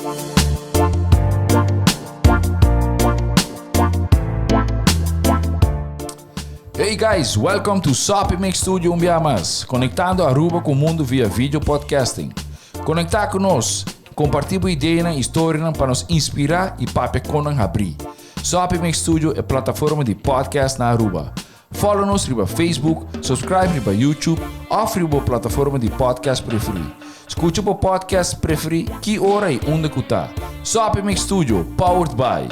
Hey guys, welcome to Soppy Mix Studio un bia mas, conectando Aruba cu mundo via video podcasting. Conecta cu nos, comparti bo ideanan y storianan pa nos inspira y papia con nan habri. Soppy Mix Studio e plataforma di podcast na Aruba. Follow nos riba Facebook, subscribe riba YouTube of riba bo plataforma di podcast preferi. Scucha bo podcast preferi ki ora y unda cu ta. Soppy Mix Studio, powered by.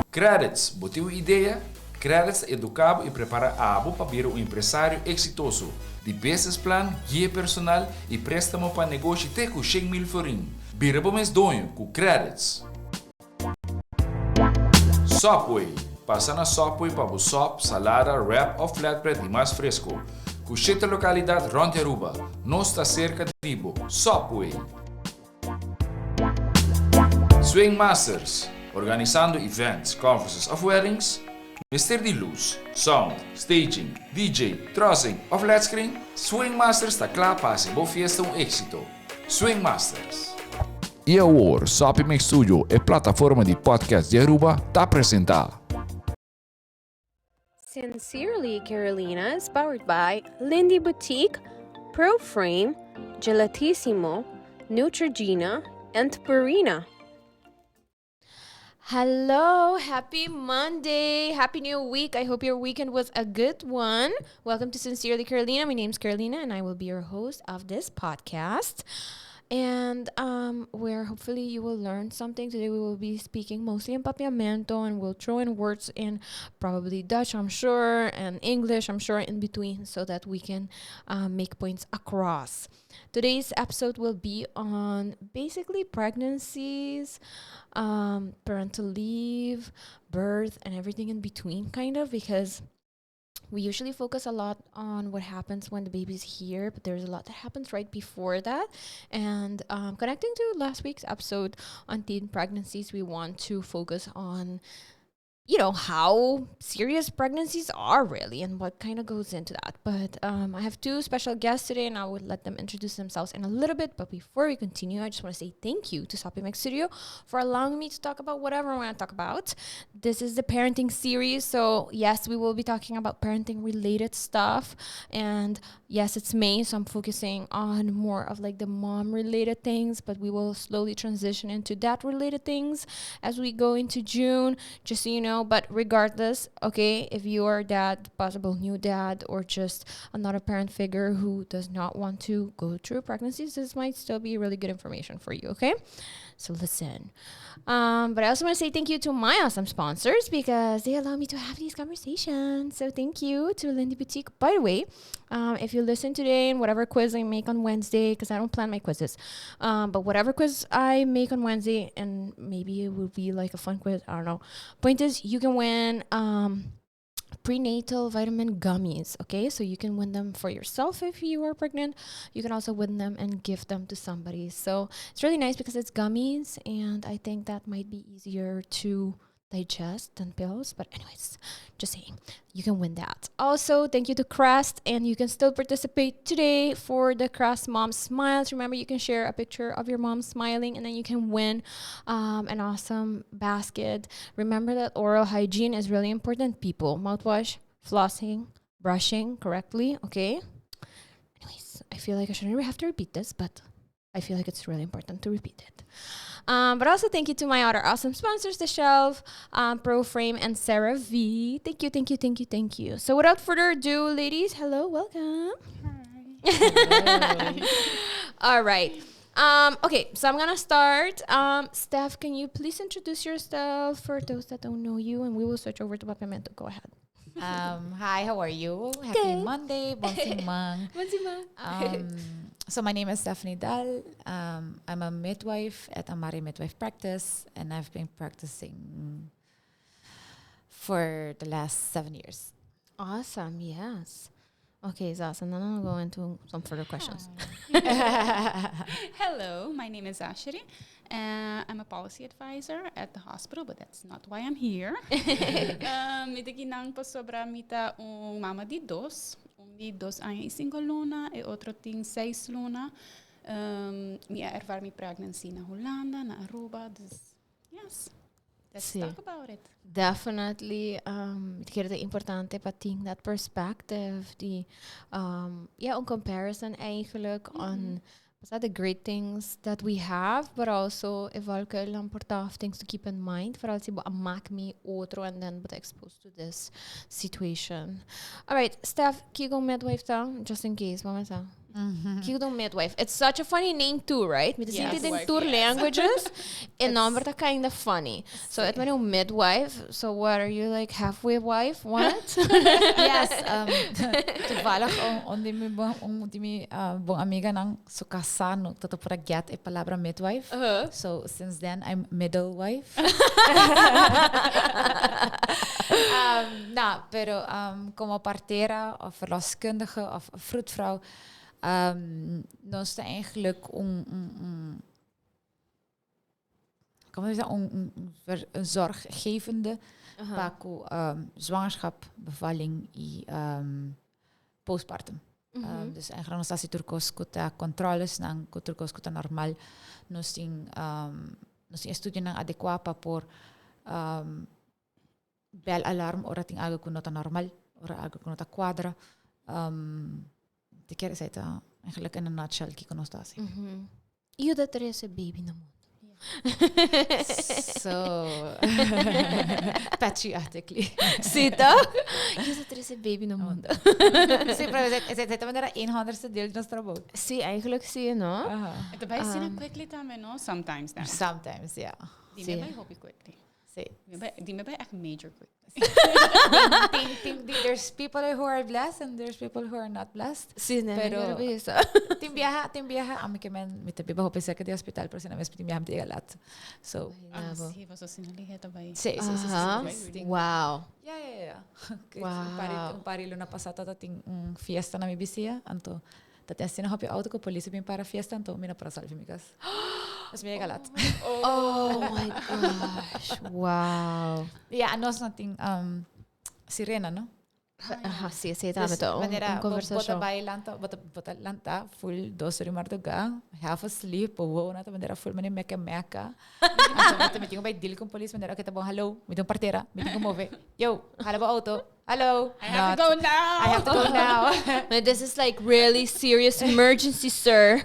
Credits, bo tin un idea? Credits ta educa bo y prepara abo pa bira un empresario exitoso. Di business plan, guia personal y prestamo pa negoshi te cu 100,000 florin. Bira bo mes doño cu Credits. Subway, Pasa na Subway pa bo sop, salada, wrap of flatbread di mas fresco. Cu shete localidad rond di Aruba. Nos ta cerca di bo. Subway! Swing Masters, Organisando events, conferences of weddings? Mester di luz, sound, staging, DJ, trussing of led screen? Swing Masters ta cla pa haci bo fiesta un exito. Swing Masters. Y awor, Soppy Mix Studio, e plataforma di podcast di Aruba, ta presenta. Sincerely Carolina is powered by Lindy Boutique, Pro Frame, Gelatissimo, Neutrogena, and Purina. Hello, happy Monday, happy new week. I hope your weekend was a good one. Welcome to Sincerely Carolina. My name's Carolina, and I will be your host of this podcast. And where hopefully you will learn something. Today we will be speaking mostly in Papiamento and we'll throw in words in probably Dutch, I'm sure, and English, I'm sure, in between so that we can make points across. Today's episode will be on basically pregnancies, parental leave, birth, and everything in between, kind of, because we usually focus a lot on what happens when the baby's here, but there's a lot that happens right before that. And connecting to last week's episode on teen pregnancies, we want to focus on how serious pregnancies are really and what kind of goes into that. But I have two special guests today and I would let them introduce themselves in a little bit. But before we continue, I just want to say thank you to Soppy Mix Studio for allowing me to talk about whatever I want to talk about. This is the parenting series. So yes, we will be talking about parenting related stuff. And yes, it's May, so I'm focusing on more of the mom related things, but we will slowly transition into dad related things as we go into June, just so you know. But regardless, okay, if you are dad, possible new dad, or just another parent figure who does not want to go through pregnancies, this might still be really good information for you, okay? So listen. But I also want to say thank you to my awesome sponsors because they allow me to have these conversations. So thank you to Lindy Boutique. By the way, if you listen today and whatever quiz I make on Wednesday, because I don't plan my quizzes, but whatever quiz I make on Wednesday, and maybe it will be a fun quiz, I don't know. Point is, you can win prenatal vitamin gummies, okay? So you can win them for yourself if you are pregnant. You can also win them and give them to somebody. So it's really nice because it's gummies, and I think that might be easier to digest than pills. But anyways, just saying, you can win that. Also, thank you to Crest, and you can still participate today for the Crest Mom Smiles. Remember, you can share a picture of your mom smiling, and then you can win an awesome basket. Remember that oral hygiene is really important, people. Mouthwash, flossing, brushing correctly, okay? Anyways, I feel like I shouldn't have to repeat this, but I feel like it's really important to repeat it. But also thank you to my other awesome sponsors, The Shelf, Pro Frame, and CeraVe. Thank you, thank you, thank you, thank you. So without further ado, ladies, hello, welcome. Hi. All right. I'm going to start. Steph, can you please introduce yourself for those that don't know you? And we will switch over to Papiamento. Go ahead. Hi, how are you? Happy Good. Monday. Bon siman. Bon siman. So my name is Stephanie Daal. I'm a midwife at Amare Midwife Practice, and I've been practicing for the last 7 years. Awesome, yes. Okay, Zas, and then I'll go into some further questions. Hi. Hello, my name is Asheri. I'm a policy advisor at the hospital, but that's not why I'm here. Mi ta akinan pasobra mi ta un mama di dos. Un di 2 aña i 5 luna, e otro tin 6 luna. Mi a ervaar mi pregnancy na Hulanda, na Aruba, dus yes. Let's talk about it. Definitely, mi ta kere ta importante pa tin dat perspective di, yeah, un comparison eigenlijk on basta the great things that we have, but also e valkuilen por ta of things to keep in mind, vooral si bo a mak mi otro and then bo ta exposed to this situation. Alright, Steph, kiko un midwife ta? Just in case, bo mester sa. Kiko ta un midwife? It's such a funny name too, right? Mi ta sinti den tur languages, e nomber ta kinda funny. So, et manera un midwife, so what are you like halfway wife? What? Yes, toevallig un di mi bon, un di mi bon amiganan su casá no ta por a get e palabra midwife. So, since then I'm middle wife. No, pero como partera of verloskundige of vroedvrouw, nos ta eigenlijk un, un, un como se un, un, un zorggevende pa cu zwangerschap, bevalling y postpartum. Dus eigenlijk nos ta haci tur cos cu ta controles nan, cu tur cos cu ta normal. Nos tin, nos tin estudionan adecua pa por bel alarm ora tin algo cu no ta normal, ora algo cu no ta cuadra. Te kier esey ta eigenlijk in a nutshell kico nos ta haci. Yuda trece baby na mundo. So, patriotically. Sí, toch? Yuda trece baby na mundo. Sí, pero esey ta manera een honderdste deel di nos trabou. Sí, eigenlijk sí, no? E ta bay asina quickly tambe, no? Sometimes dan. Sometimes, ja. Di mi bay hopi quickly. Sí. Di mi bay echt major quick. Tin, there's people who are blessed and there's people who are not blessed. Sí, nee, Pero pero bisa. Tin biaha, ami ke men, mi ta biba hopi cerca di hospital, pero si na mes tin biaha mi ta yega lat. So. Ah, sí, paso si no lihe ta bay. Sí, sí, sí, sí, sí, tin. Wow. Ja, ja, ja. Un par, un par di luna pasá tata tin un fiesta na mi bisia, anto Ta tin asina hopi auto ku polis a bin para fiesta anto mi no por a sali fi mi kas. Pues mi yega lat. Oh my gosh, wow. Ja, nos no tin um, sirena, no? Aha, sí, esei tambe ta un, un conversacion. Bo ta bai lanta, bo ta, bo ta lanta full dos ora di marduga, half asleep, bo wowo na ta manera full mane meka meka. Anto bo ta mi tin ku bai deal ku polis manera, okay ta bon, hallo, mi tin un partera, mi tin ku move. Yo, hala bo auto. Hello. I have to go now. I have to go now. But this is like really serious emergency, sir.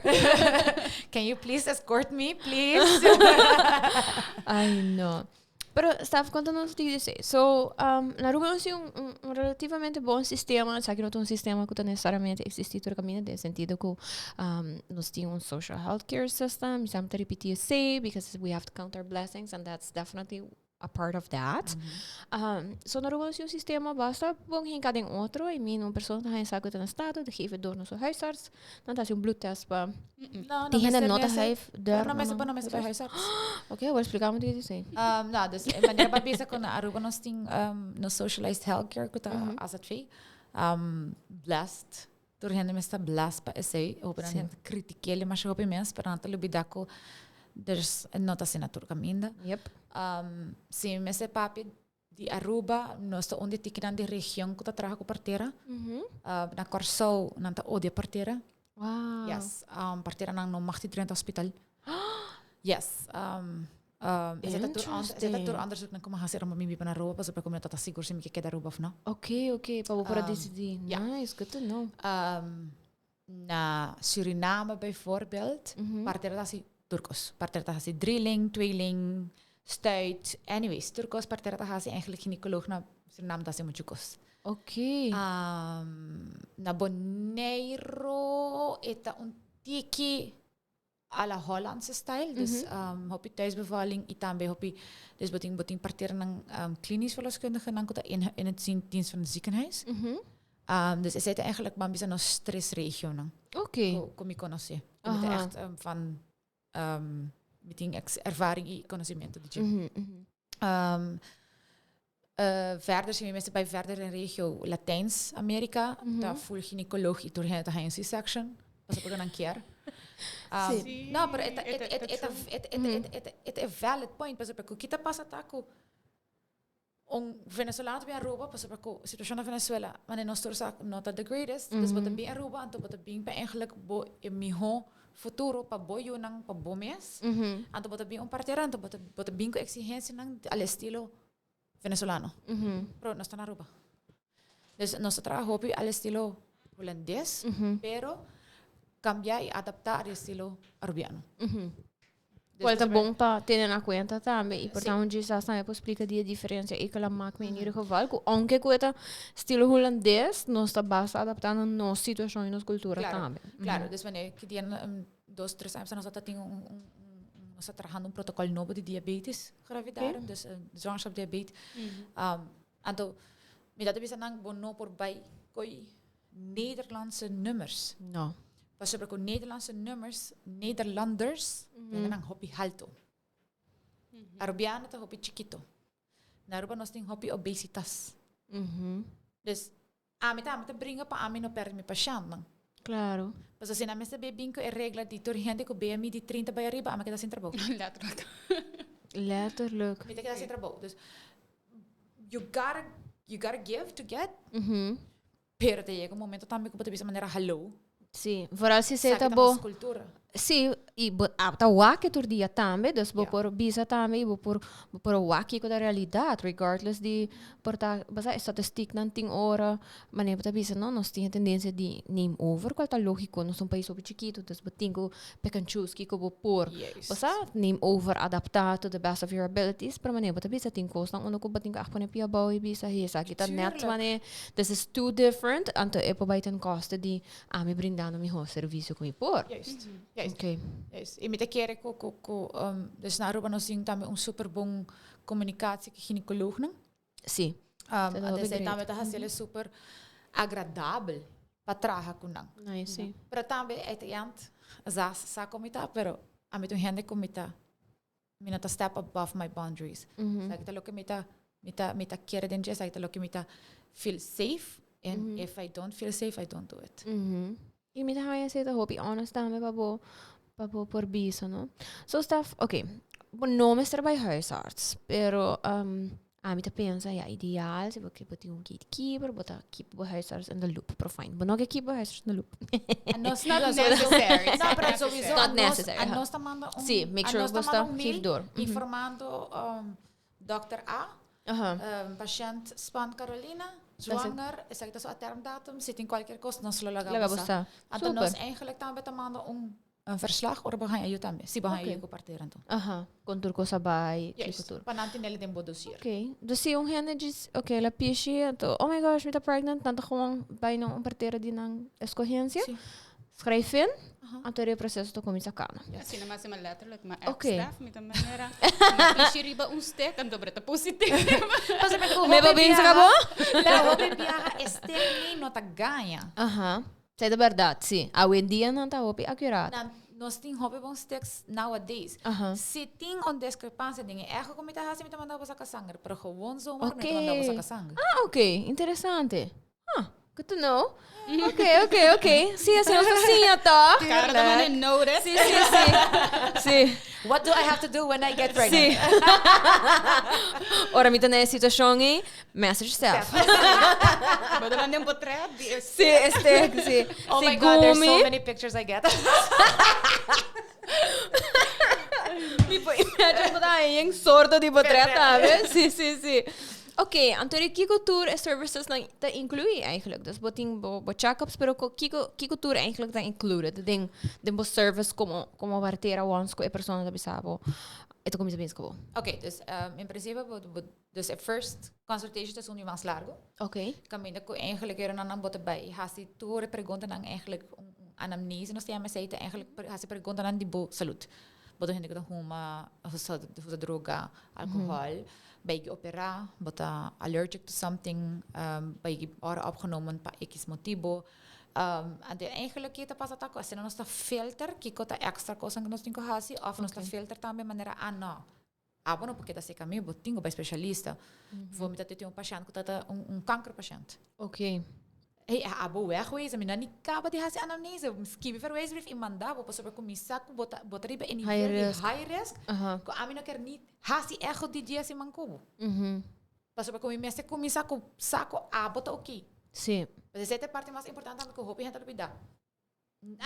Can you please escort me, please? Ay, no. Pero, Staf, konta nos di esei. So, na Aruba nos tin un, un, un relativamente bon sistema. Esaki no ta un sistema ku ta nesesariamente eksistí tur kaminda, den sentido ku nos tin un social health care system. Mi semper ta ripití esei, because we have to count our blessings and that's definitely a part of that. So na Aruba nos tin un sistema basta bon hinká den otro. I mean, un persona ta haña sa ku ta na estado, ta geef het door na su huisarts. Nan ta hasi un bloedtest pa No, no Tin hende mester no ta mester. huif deur No mester, na no mester bij huisarts. Oké, awor explica mi di esei. No, dus e manera pa bisa ku na Aruba nos tin nos socialized healthcare ku ta AZV. Blessed. Tur hende mes ta blessed pa esei. Hopi nan hende ta kritik'é masha hopi mes, pero nan ta lubida ku there's no ta asina tur kaminda. Si mi mester papia di Aruba, nos ta un di tikinan di region ku ta traha ku partera. Na Kòrsou nan ta odia partera. Wow. Yes. Parteranan no mag di drenta hospital. Yes. Esei ta tur esei ta tur onderzoeknan ku mi a hasi ora mi biba na Aruba pasobra ku mi no ta ta sigur si mi ke keda Aruba òf no. Oké, oké, pa bo por a disidí. Ja. Nice, good to know. Na Suriname bijvoorbeeld, partera ta hasi tur kos. Partera ta hasi drilling, tweeling, stuit, anyways, tur kos partera ta hasi eigenlijk gynaecoloog na Suriname ta hasi muchu kos. Oké. Na Boneiru e ta un tiki a la Hollandse stijl. Dus hopi thuisbevalling y tambe hopi, dus bo tin, bo tin parteranan klinisch verloskundigenan ku ta in, in het dienst van het ziekenhuis. Dus esei ta eigenlijk ban bisa nos tres regionan. Oké. Ku mi konosé. Ku mi ta echt van, mi tin ervaring y conocimiento di dje. Verder, si mi mester bai verder den regio Latijns Amerika, ta full gynaecoloog y tur hende ta haña un C-section, pasobra porque nan kier. Sí. No, pero e ta, e ta, e ta, e ta, e ta, e ta e valid point, pasobra ku kita pasa ta ku un venezolano ta bin Aruba, pasobra ku situacion na Venezuela, mane nos tur sa no ta the greatest, dus bo ta bin Aruba, anto bo ta bin pa eigenlijk bo e miho. futuro pa bo yunan, pa bo mes. Anto bo ta bin un partera, anto bo ta bin ku exigencianan al estilo venezolano. Pero nos ta na Aruba. Dus nos ta traha hopi al estilo hulandes, pero cambia y adapta al estilo arubiano. Dus Cual ta bon pa tene na cuenta tambe. Y por tanto, quizás tambe por explica die diferencia y cu la maak me in ieder geval. Cu aunque cu ta estilo hulandes, nos ta basta adaptando nos situacion y nos cultura tambe. Claro, dus wanneer cu die 2, 3 aña nos tin un, nos ta trahando un protocol nobo di diabetes gravidarum, dus zwangerschap diabetes. Anto, mi ta bisa nan bo no por bay coy Nederlandse nummers. No. Pasobra cu Nederlandse nummers, Nederlanders, mm nan hopi halto. Arubiano ta hopi chikito. Na Aruba nos tin hopi obesitas. Dus, ami ta bringa pa ami no perde mi patiënt. Pues asina, mi sabi bin cu e regla di tur hende cu BMI di 30 bay ariba, ami keda sin trabou. Letterlijk. Letterlijk. Mi ta keda sin trabou. Dus, you gotta give to get. Pero te yega un momento tambe cu bo ta bisa manera hallo. Si, vooral si Sabe ta ta bo. Nos cultura. Si, y bo ta wak tur dia tambe, dus bo por bisa tambe y bo por wak cu ta realidad, regardless di por ta, basta statistiek nan tin ora, manera bo ta bisa, no, nos tin tendencia di neem over, cual ta logico, nos ta un pais hopi chikito, dus bo tin cu pick and choose kiko bo por. Basta neem over, adapta to the best of your abilities, pero manera bo ta bisa tin cos nan uno cu bo tin cu echt pone pia bou y bisa, hey, esaki ta net manera, this is too different, anto e por bay ten koste di ami brindando mihor servicio cu mi por. Juist. Juist. Y mi ta kere cu dus na Aruba nos tin tambe un super bon communicatie cu gynaecoloog nan. Dat is wel Dus great. tambe ta haciendo super agradabel pa traha cu nan. Nice, si. Pero tambe at the end, zas sa con ta, pero ami ta un hende cu mi ta mi no ta step above my boundaries. Sabi ta loke mi ta kere den dje, sabi ta loke mi ta feel safe, and if I don't feel safe, I don't do it. Y mi ta haya esey ta hopi honest tambe pa bo por bisa, no? So Steph, okay. Bo no mester bij huisarts, pero ami ta pensa, ja, ideal, si bo ke bo tin un gatekeeper, bo ta keep bo huisarts in the loop, pero fine. Bo no ke keep bo huisarts in the loop. And nos Not necessary. It's No, not pero necessary. sowieso Not a nos, necessary, a huh. nos ta manda un Si, make a sure nos ta bo sta manda un mail geef door. informando Dr. A, patiënt Span Carolina, zwanger, esaki ta su termdatum, si tin cualkier cos, nos lo laga Laga bo bo sa. sa. Anto nos eigenlijk tambe ta manda un verslag ora bo haña yu tambe. Si bo haña yu cu partera anto. Con tur cos a bay, Juist. cultura. Pa nan tinele den bo dossier. Ok. Dus si un hende diz, ok, la pishi, anto, oh my gosh, mi ta pregnant, dan gewoon bijna un partera di nan escogencia. Schrijf in, anto e proceso ta cuminsa cana. Asina, mas ma letterlijk, maar Steph, met een manera. Maar riba un stek en dobre ta positief. Me bo bin acabou? La hopi biaha stek no ta gaña. Esey ta berdad, si. Awendia nan ta hopi accurate. Nan, nos tin hopi bon steks nowadays. Si tin un discrepancia den echo cu mi ta hasi, mi ta manda bo saca sanger, pero gewoon zomaar mi ta manda bo saca sanger. Ah, ok. Interesante. Ah, good to know. Ok. Si, asina nos asina, ta? Cara da mano noted. Si. What do I have to do when I get pregnant? Si. Ora mi ta den e situacion ey, message Steph. Maar dan een portret die is. Si, este, si. Oh Si, my God, there's so gumi. many pictures I get. Mi por imagine bo ta un sorto di portret, sabe? Si. Ok, anto kiko tur e services nan ta inclui eigenlijk? Dus bo tin bo checkups, pero kiko tur eigenlijk ta included den bo service como partera once cu e persona ta bisa bo e ta cuminsa bisa bo? Ok, dus in principe, dus het first consultation is un mas largo. Caminda cu eigenlijk era nan bo ta bay hasi tur pregunta nan eigenlijk un anamnese, nos yama esey, eigenlijk hasi pregunta nan di bo salud. Bo ta hende cu ta huma, usa droga, alcohol, bay opera, bo ta allergic to something, bay ora opgenomen pa X motivo. En eigenlijk kita pasa ta asina nos ta filter kiko ta extra cos cu nos tin cu hasi of nos ta filter tambe manera ah no. Ah, bueno, porque ta seca mi, bo tin cu bay specialista. Vou me ter un patiënt cu ta un kankerpatiënt. Hey, abo wegwezen, mi no caba di hasi anamnese, skirbi verwijsbrief y manda bo, pasobra cuminsa cu bo ta riba e High nivel di risk. High risk, cu ami no kier ni hasi echo di dia siman cu bo. Pasobra cu mi mester cuminsa cu sa cu abo ta oké. Mas esey ta e parti mas importante cu hopi hende ta lubida.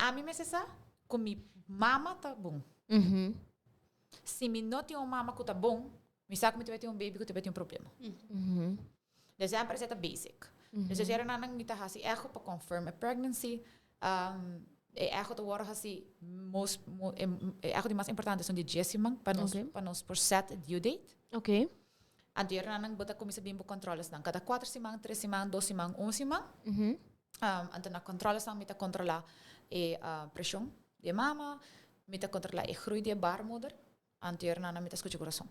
Ami mester sa. ku mi mama ta bon. Si mi no tin un mama ku ta bon, mi sa ku mi ta bai tin un baby ku ta bai tin un problema. Dus semper esei ta basic. Dus esei nan mi ta hasi echo pa confirm e pregnancy. E echo ta wòrdu hasi most, e echo di mas importante esun di dies siman pa nos pa nos por set e due date. Anto e nan bo ta kuminsá bin bo kòntròlesnan kada kuater siman, tres siman, dos siman, un siman. Anto na kòntròlesnan mi ta kontrolá e preshon di e mama, mi ta kontrolá e groei di e baarmoeder. Anto e nan mi ta skucha kurason.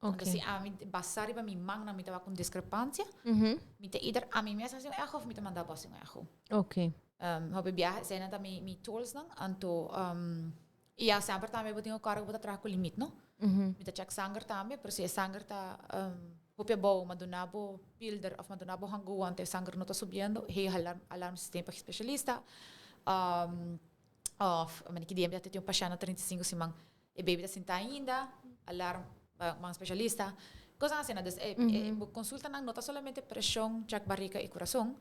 Anto si ami basá riba mi mannan mi ta wak un diskrepansia, mi ta either ami mes hasi un echo òf mi ta manda bo hasi un echo. Hopi biaha eseinan ta mi toolsnan. Anto i ya semper tambe bo tin ku kòrda ku bo ta traha ku limit no. Mi ta chèk sanger tambe, pero si e sanger ta hopi abou, mi a duna bo pilder òf mi a duna bo hangoa anto e sanger no ta subiendo, hey alarm alarmsysteem pa spesialista. Òf ki dia mi ta tin un pashènt na 35 siman. E baby ta sinta ainda, alarm pa un specialista. Cosnan asina. Dus e, e bo consultanan no ta solamente presion, check barriga y corazon.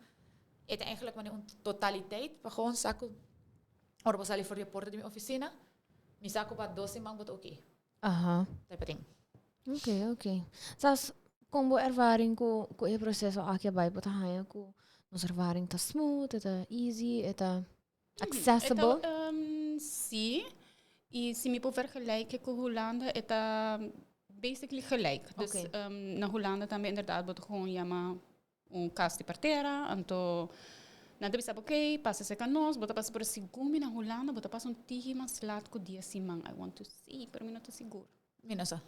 E ta eigenlijk wanneer un totaliteit pa gewoon sa cu ora bo sali for di e porta di mi oficina, mi sa cu pa dos siman bo ta oké. Type ding. Oké, oké. Sas, con bo ervaring cu, cu e proceso aki a bai, bo ta haña cu nos ervaring ta smooth, e ta easy, e ta accessible? E ta, sí. Y si mi por vergelijken cu Hulanda, e ta basically gelijk. Dus na Hulanda tambe inderdaad bo ta gewoon yama un cas di partera, anto nan ta bisa bo oké, pasa cerca nos, bo ta pasa por segun mi na Hulanda bo ta pasa un tiki mas laat cu dies siman, I want to say, pero mi no ta sigur. Mi no sa.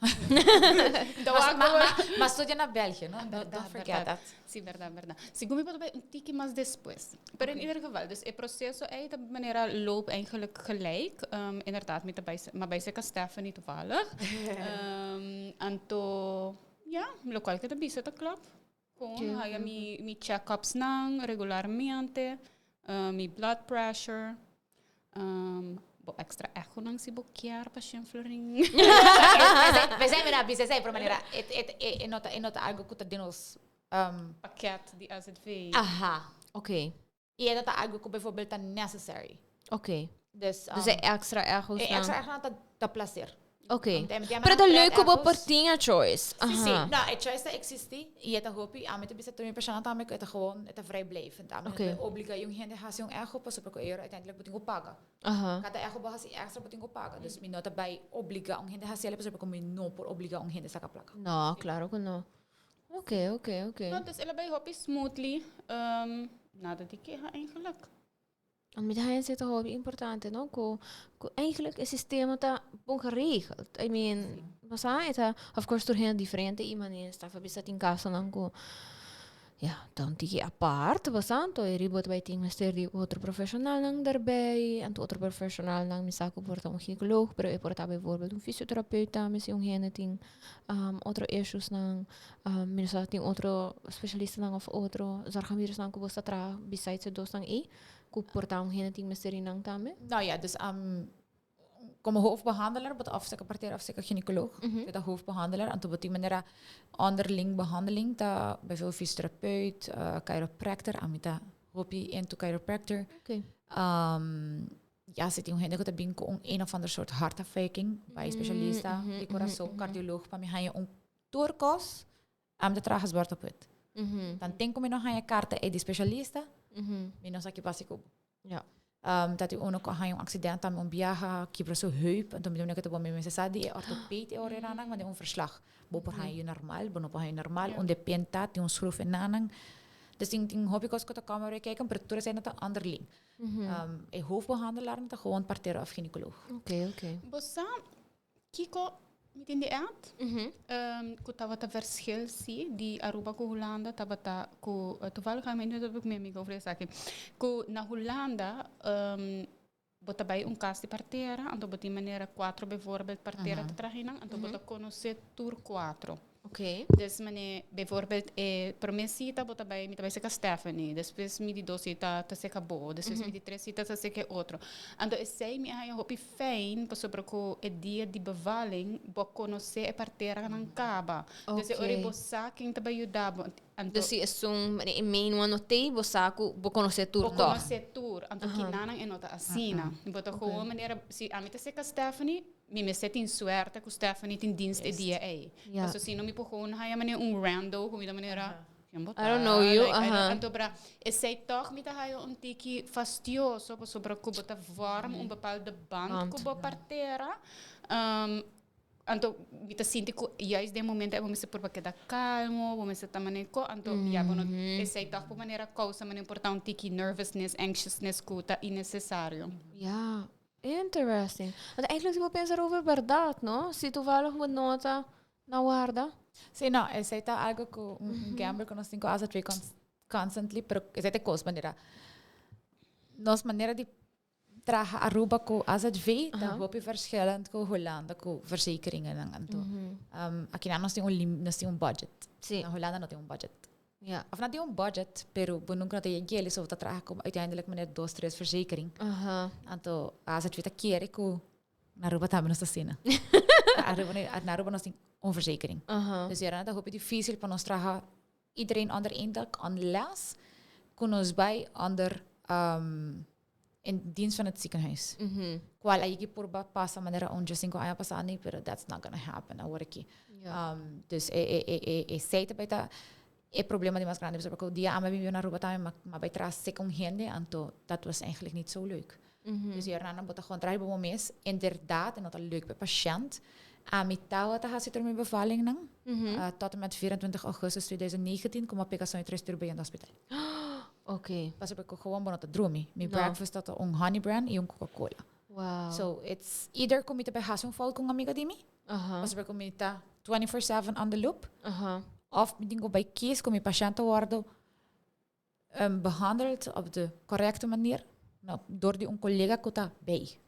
Ma studia na België, no? Don't forget that. Sí, berdad, berdad. Segun mi por ta un tiki mas despues. Pero in ieder geval, dus e proceso ei ta manera loop eigenlijk gelijk. Inderdaad, mi ta bai, m'a bai cerca Stephanie toevallig. Anto, ja, locual ke ta bisa ta klop. Gewoon haya mi, mi check-ups nan regularmente, mi blood pressure. Bo extra echonan si bo kier pa shen florin. Pesei mi na bisa esei, pero manera e no ta e no ta algo ku ta den nos Pakket di AZV. Aha. Ok. I e no ta algo ku bijvoorbeeld ta necessary. Ok. Dus, Dus e extra echo's E extra echonan ta placer. Ok. Pero ta leuk ku bo por tin e choice. Sí, sí. No, e choice ta existi i e ta hopi. Ami ta bisa tur mi persona tambe ku e ta gewoon, e ta vrijblijvend. Ami no ta obliga un hende hasi un echo pasobra ku e ora uiteindelijk bo tin ku paga. Kada echo bo hasi extra bo tin ku paga. Dus mi no ta bai obliga un hende hasi el pasobra ku mi no por obliga un hende saka plaka. No, klaro ku no. Ok, ok, ok. No, dus el a bai hopi smoothly. Nada di keha eigenlijk. Want mi ta haña esei ta hopi importante, no? Ku, ku eigenlijk e sistema ta bon geregeld. I mean, bo sa, e ta, of course tur hende diferente i manera Staf a bisa tin kasonan ku, ja, ta un tiki apart, bo sa, anto e riba bo ta bai tin mester di otro profeshonalnan daarbij, anto otro profeshonalnan mi sa ku por ta un ginecoloog, pero e por ta bijvoorbeeld un fysiotherapeut tambe si un hende tin otro issuesnan. Mi no sa tin otro specialistanan of otro zorgaanbiedersnan ku bo sa traha besides e dosnan ei, ku por ta un hende tin mester di nan tambe? Nou ja, dus como hoofdbehandelaar, bo ta of seka partera of seka gynaecoloog, bo ta hoofdbehandelaar, anto bo tin manera onderling behandeling ta bijvoorbeeld fysiotherapeut, chiropractor, ami ta hopi into chiropractor. Ja, si tin un hende ku ta bin ku un een of ander soort hartafwijking, bai specialista di corazon, cardioloog, pa mi haña un Tur kos am ta traha zwart op wit. Dan ten ku mi no haña karta ei di spesialista, mi no sa ki pasa ku bo. Ta tin uno ku a haña un aksident tambe un biaha, kibra su heup, anto mi ta mira ku ta bon mi mester sa di e ortopeed e ora nan manda un verslag. Bo por haña yu normal, bo no por haña yu normal, un depend ta, tin un schroef e nanan. Dus tin tin hopi kos ku ta kòm awe keken, pero tur esei no ta onderling. E hoofdbehandelaar ta gewoon partero of gynaecoloog. Bo sa Kiko mi tin di add? Ku tabata verschil si di Aruba ku Hulanda tabata ku toevalligamente tabata ku mi amiga over esaki ku na Hulanda bo ta bai un kas di partera anto bo tin manera cuatro bijvoorbeeld partera ta traha einan anto bo ta konosé tur cuatro. Dus mane bijvoorbeeld e prome sita bo ta bai mi ta bai seka Stephanie despues mi di dos sita ta seka bo despues mi di tres sita ta seka e otro anto esei mi a haña hopi fijn pasobra ku e dia di bevalling bo a konosé e parteranan kaba dus e ora bo sa ken ta bai yuda bo. Anto, Dus si esun e main one no t'ei, bo sa ku bo konosé tur bo tòg. konosé tur. Anto kinanan e no ta asina. Bo ta gewoon manera, si ami ta seka Stephanie, mi mester tin suerte ku Stephanie tin dienst e dia ei. Paso si no mi por gewoon haya manera un rando ku mi ta manera, ken bo I don't ta? know you, Like, I don't, anto bra, esei tòg mi ta haya un tiki fastioso pasobra ku bo ta vorm un bepaalde band ku bo partera. Anto mi ta sinti ku juist den momento ei bo mester purba keda kalmo, bo mester ta manera ko, anto ya bo no esei tòg por manera kousa manera por ta un tiki nervousness, anxiousness ku ta innesesario. Ya, interesting. Anto eigenlijk si bo pensa erover bèrdat, no? Si toevallig bo no ta na warda. Sí, no, esei ta algo ku un gamble ku nos tin ku hasi constantly, pero esei ta e kos manera nos manera di traha Aruba ku AZV ta hopi verschillend ku Hulanda ku verzekeringennan. Anto akinan nos tin un lim nos tin un budget. Sí. Na Hulanda no tin un budget. Ja. Of nan tin un budget, pero bo nunca no ta yeg'e, so bo ta traha ku uiteindelijk manera dos, tres verzekering. Anto AZV ta kere ku na Aruba tambe nos ta asina. Na Aruba na Aruba nos tin un verzekering. Dus yora ta hopi dificil pa nos traha iedereen onder één dak unless ku nos bai onder in dienst van het ziekenhuis. Cual a yegi por ba pasa manera un 5 aña pasa ni, pero that's not gonna happen awor aki. Dus e e e e esey ta bay ta e problema di mas grandi pasobra cu dia ami a bibi na Aruba tambe ma ma bay tras seca un hende anto dat was eigenlijk niet zo leuk. Dus hierna bo ta gewoon traha riba bo mes inderdaad e no ta leuk pa e pashent. Ami tawata haci tur mi bevallingnan tot en met 24 augustus 2019 cu mi a pega soño tres tur bay in het hospital. Oké. Pasobra cu gewoon bo no ta drumi. Mi No. breakfast ta un honey bran y un Coca Cola. Wow. So it's either cu mi ta bay haci un fout cu un amiga di mi, pasobra cu mi ta 24/7 on the loop, of mi tin cu bay kies cu mi pashent ta wordo behandeld op de correcte manier no, door di un colega cu ta bay.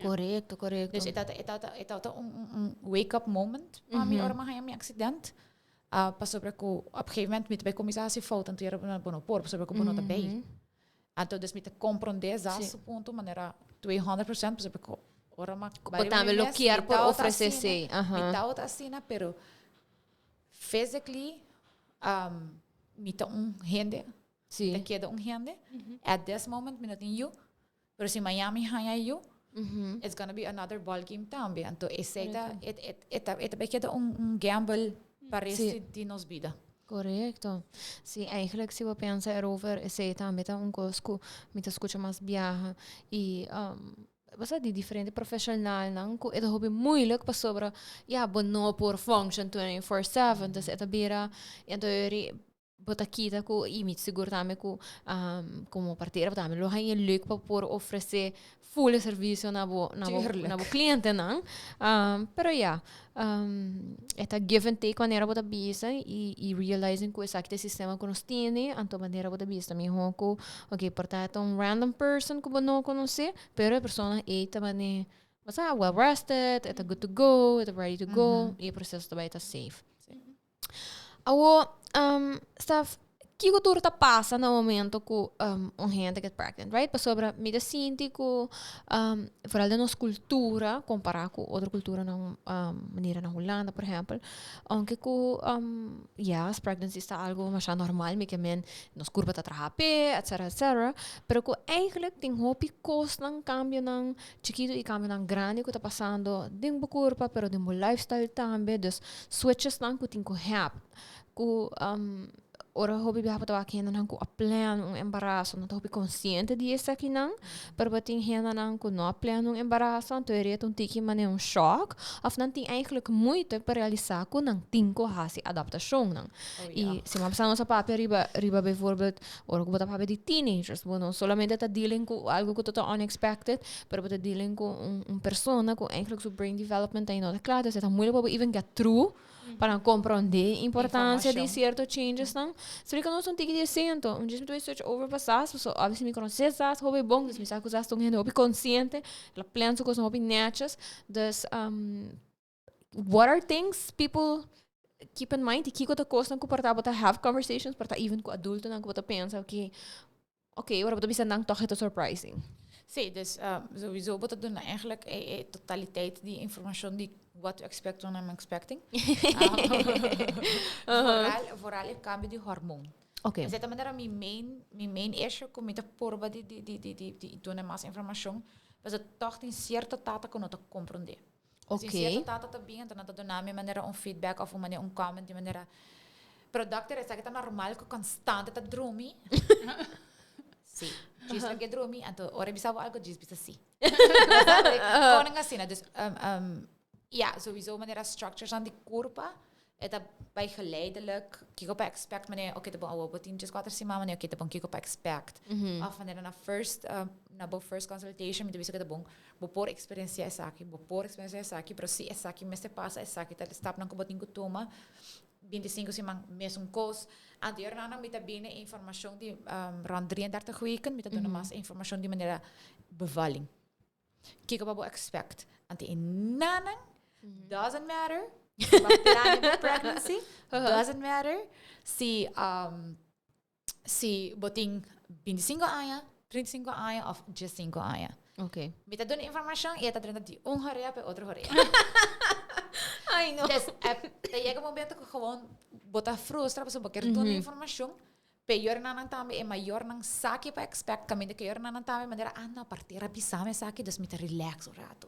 Correcto, correcto. Dus e ta e ta e ta un wake up moment pa mi ora mi a haya mi accident. Pasobra ku op gegeven moment mi ta bai kuminsá hasi fout anto yera bo no por pasobra ku bo no ta bei. Anto dus mi ta komprondé sa su punto manera 200% pasobra ku ora mi Bo bai riba tambe mi lo mes, kier mi por tabata ofresé asina, esei, mi aha. tabata asina pero physically mi ta un hende, mi ta keda un hende. At this moment mi no tin yu, Pero si mañana mi haña yu, it's gonna be another ball game tambe. Anto esei ta, e, e, e ta, e ta bay keda un, un gamble pa rest di nos bida. Correcto. Sí, eigenlijk si bo pensa erover, esei tambe ta un kos ku mi ta skucha mas biaha i um, bo sa di diferente profesionalnan ku e ta hopi moeilijk pasobra ya bo no por function 24/7, dus e ta bira, anto Bo ta kita ku i mi sigur tambe ku komo partera bo tambe lo haña leuk pa por ofresé full e servisio na bo na bo na bo klientenan. Pero ya, e ta give and take manera bo ta bisa i i realizing ku esaki ta e sistema ku nos tene, anto manera bo ta bisa mihó ku oke por ta ta un random person ku bo no konosé, pero e persona ei ta mane bo sa well rested, e ta good to go, e ta ready to go i e proseso ta bai ta safe. Awo, Stef, kiko tur ta pasa na momento ku un hende get pregnant, right? Pasobra mi ta sinti ku vooral den nos kultura, kompará ku otro kulturanan manera na Hulanda por ehèmpel, ounke ku yes, pregnancy ta algu masha normal, mi ke men nos kurpa ta traha p'e, etcetera, etcetera, pero ku eigenlijk tin hopi kosnan, kambionan chikitu i kambionan grandi ku ta pasando den bo kurpa, pero den bo lifestyle tambe, dus switchesnan ku tin ku hèp ku ora hopi biaha bo ta wak hendenan ku a plan un embaraso nan ta hopi konsiente di esakinan pero bo tin hendenan ku no a plan un embaraso anto e reta un tiki manera un shock òf nan tin eigenlijk moeite pa realisá ku nan tin ku hasi adaptashonnan i si bo a bisa nos a papia riba riba bijvoorbeeld ora ku bo ta papia di teenagers bo no solamente ta dealing ku algu ku ta ta unexpected pero bo ta dealing ku un un persona ku eigenlijk su brain development ainda no ta kla dus e ta moeilijk pa bo even get through pa nan komprondé importancia di cierto changes nan. Splica nos un tiki di esento. Un djis mi ta switch over pa Sas, paso obviously mi conoce Sas hopi bon, dus mi sa ku Sas ta un hende hopi consciente, el a plan su cosnan hopi netjes. Dus what are things people keep in mind y kiko ta cosnan ku por ta bo ta have conversations, por ta even ku adultonan ku bo ta pensa, okay, okay, ora bo ta bisa nan toch e ta surprising. Sí, dus sowieso bo ta duna eigenlijk e totaliteit di informacion di What to expect when I'm expecting. Vooral, vooral e cambio di hormoon. Esey ta manera mi main issue cu mi ta purba di duna mas informacion. Pasobra toch tin cierto tata cu no ta comprende. Si cierto tata ta bin, anto nan ta duna mi manera un feedback of un manera un comment di manera: "Pero doctor, esaki ta normal cu constante ta drumi?" Si. Djis uh drumi, anto ora bisa bo algo, djis bisa si. Koning asina. Dus ja, sowieso manera structures aan di curpa. E ta bij geleidelijk. Kiko pa expect wanneer, oké, okay, bon, bo tin 14 siman, wanneer, oké, okay, bon, kiko pa expect. Of wanneer na bo first consultation, mi ta bisa ku bon, bo por experiencia esaki, bo por experiencia esaki, pero si esaki mester pasa, esaki ta stap nan ku bo tin ku tuma. 25 siman mesun kos. Anterior nan mi ta bini informacion di rond 33 weken, mi ta duna mas informacion di manera bevalling. Kiko pa bo expect. Anto einan, doesn't matter. Planning pregnancy doesn't matter. Si bo tin 25 aña, 35 aña of 15 aña. Mi ta duna informacion y ta 30 di un horea pa otro horea. Ay, no. Dus, ta yega un momento cu gewoon bo ta frustra, pasobra bo kier duna informacion. Peor nan tambe e mayor nan sa kico pa expect, caminda cu nan tambe manera, ah no, partera a bisa mi esaki, dus mi ta relax un rato.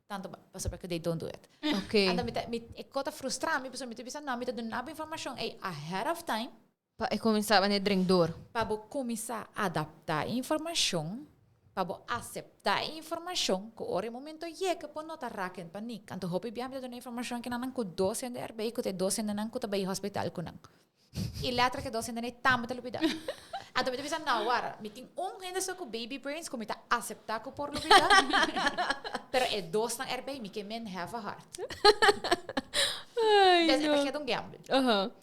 Tanto pasobra cu they don't do it. Anto mi ta mi e cos ta frustra mi, pasobra mi ta bisa no, mi ta duna informacion ey ahead of time. Pa e cuminsa wanneer drink door. Pa bo cuminsa adapta informacion, pa bo acepta informacion, cu ora e momento yega, bo no ta raak in paniek. Anto hopi bia mi ta duna informacion cu nan ku dos hende erbij, cu te dos hende nan ku ta bay hospital cu nan. E letra cu dos hende nan tambe ta lubida. Anto mi ta bisa, no, wara, mi tin un hende so cu baby brains cu mi ta acepta cu por lubida. Pero e dos nan erbij, mi ke men have a heart. Ay, Dus no. e ta keda un gamble.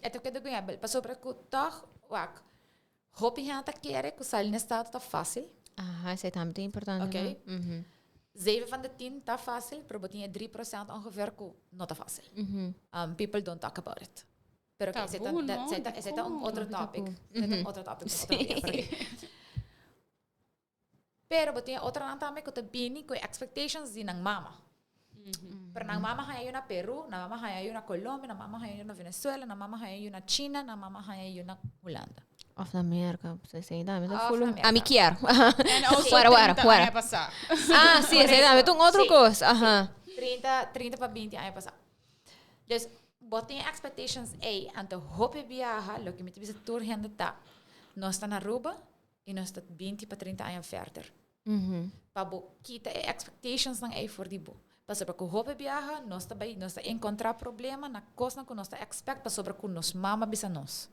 E ta keda un gamble. Pasobra cu toch, wak, hopi hende ta kere cu sali na estado ta facil. Aha, esey tambe ta importante. No? 7 van de 10 ta facil, pero bo tin 3% ongeveer cu no ta facil. People don't talk about it. Pero que Taboe, no? esey ta un otro Taboe. topic. Esey ta un otro topic. Otro dia, pero bo tin otro nan tambe cu ta bini cu expectations di nan mama. Pero nan mama haya yu na Peru, nan mama haya yu na Colombia, nan mama haya yu na Venezuela, nan mama haya yu na China, nan mama haya yu na Hulanda. Of na Amerika. Si, tambe ta Of full na A Amerika. mi kier. En also Wara, wara, 30 wara. aña pasa. Ah, si, esey tambe ta un otro cos. 30, 30 pa 20 aña pasa. Dus, bo tin expectations ey, anto hopi biaha, loke mi ta bisa tur hende ta, nos ta na Aruba y nos ta 20 pa 30 aña verder. Pa bo kita e expectations nan ey for di bo. Pasobra cu hopi biaha, nos ta bay, nos ta encontra problema na cos nan cu nos ta expect pasobra cu nos mama bisa nos.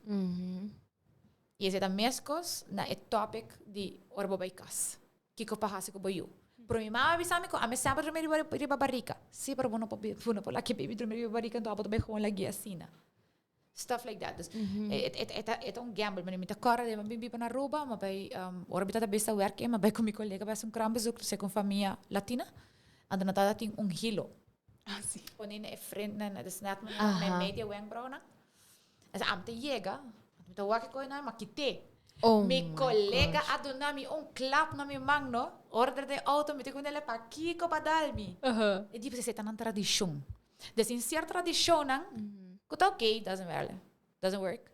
Y esey ta mescos na e topic di ora bo bay cas. Kiko pa hasi cu bo yu. Pero mi mama bisa mi cu ami semper drumi riba barrica. Si, pero bo no por laga baby drumi riba barrica, anto abo ta bay gewoon lag'e asina. Stuff like that. Dus het un gamble. Maar mi ta corda, mi biba na Aruba, ma bay ora mi tata besta werk, ma bay cu mi colega bay un kraambezoek, dus cu famia latina. Anto nan tata tin un hilo. Ah, si. Pone na e frente, na dus net mijn media wenkbrauwen. Dus ami ta yega, mi ta wak ko na ma kit'e. Oh Mi my colega gosh. a duna mi un klap na mi man, no? Order de auto, mi te kunele pa kiko pa dal mi. E di esey ta un tradicion. Dus tin cierto tradicion nan, cu ta okay, doesn't matter. Doesn't work.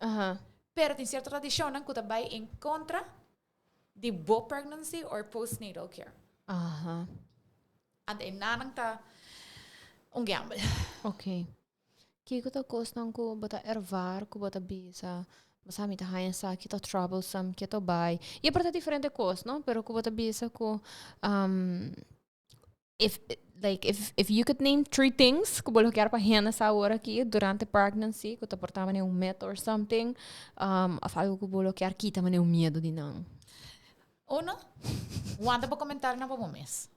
Pero tin cierto tradicion nan cu ta bay in contra di bo pregnancy or postnatal care. And einan ta un gamble. Ok. Kiko ta cosnan ku bo ta ervaar, ku bo ta bisa, basta mi ta haya sa ki ta troublesome, ki ta bay. E por ta diferente cos, no? Pero ku bo ta bisa ku if like if you could name three things ku bo lo kier pa hende sa awor aki durante pregnancy, ku ta por ta un myth or something, of algo ku bo lo kier kita mane un miedo di nan. Uno, wanta bo comentario na bo mes.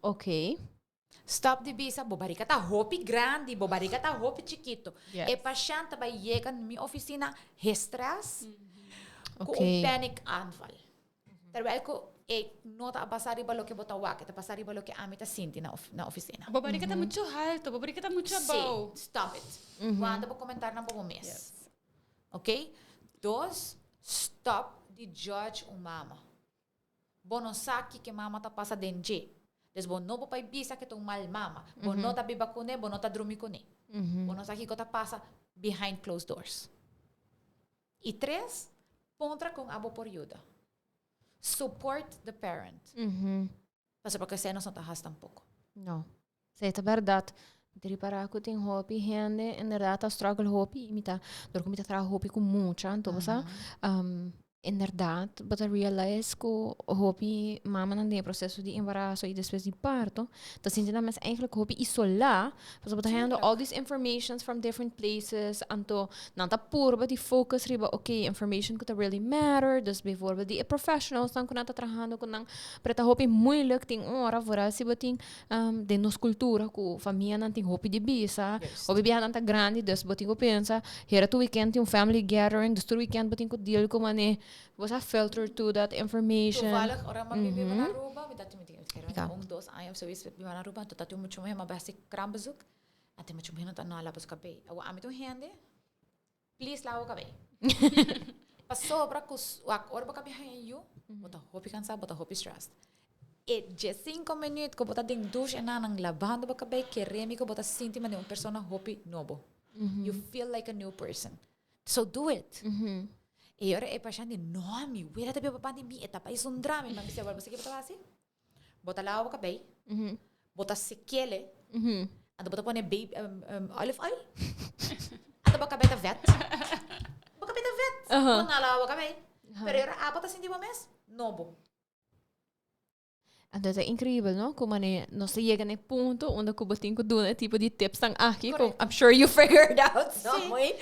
Stop di bisa, bo barrica ta hopi grandi, bo barrica ta hopi chikito. E patiënt bay yega na mi oficina gestress, cu un panic aanval. Terwijl cu e no ta pasa riba loke bo ta wak, ta pasa riba loke ami ta sinti na oficina. Bo barrica ta mucho halto, bo barrica ta mucho abou. Si, stop it. Wanta bo comentario na bo mes. Ok? Dos, stop di judge un mama. Bo no sa kico mama ta pasa den dje. Dus bo no por bisa ku e ta un mal mama. Bo no ta biba kuné, bo no ta drumi kuné. Bo no sa kiko ta pasa behind closed doors. I tres, puntra kon abo por yuda. Support the parent. Pasobra pasobra esei nos no ta hasi tampoko. No. Esei ta bèrdat. Mi ta ripará ku tin hopi hende inderdat ta struggle hopi i mi ta, dor ku mi ta traha hopi ku mucha, anto bo sa, inderdat bo ta realize ku hopi mamanan den e proseso di embaraso i despues di parto ta sinti nan mes eigenlijk hopi isolá, pasobra bo ta hañando all these informations from different places, anto nan ta purba di focus riba ok information ku ta really matter, dus bijvoorbeeld di e professionals nan ku nan ta trahando ku nan, pero ta hopi moeilijk tin ora vooral si bo tin den nos cultura cu famianan tin hopi di bisa, hopi biahanan ta grandi, dus bo tin cu pensa, hera tur weekend tin un family gathering, dus tur weekend bo tin cu deal cu mane, bo sa filter through that information. Toevallig ora mi a biba na Aruba, mi ta tin un dos aña of zoiets biba na Aruba, anto ta tin mucho muher mi a bai haci kraambezoek, anto mucho muher no ta no a laba su cabey. Awor ami ta un hende. Please lava bo kabei. Pasobra ku wak ora bo kabei haña yu, bo ta hopi kansá, bo ta hopi stressed. E diesinko minuut ku bo ta den douche en nan labando bo kabei, kere mi ku bo ta sinti manera un persona hopi nobo. You feel like a new person. So do it. E ora e pashent di, no, mi wela ta biba banda di mi, e ta bai zundra mi. Mi a bisa, bo sa ke bo ta hasi? Bo ta lava bo kabei, bo ta sekele, anto bo ta pone baby, olive oil, anto bo kabei ta vet. Bo kabei ta vet. Bo no a lava bo kabei. Pero e ora abo ta sinti bo mes nobo. Anto ta increíbel, no? Ku mane nos ta yega na e punto unda ku bo tin ku duna e tipo di tipsnan aki, ku I'm sure you figured out some way.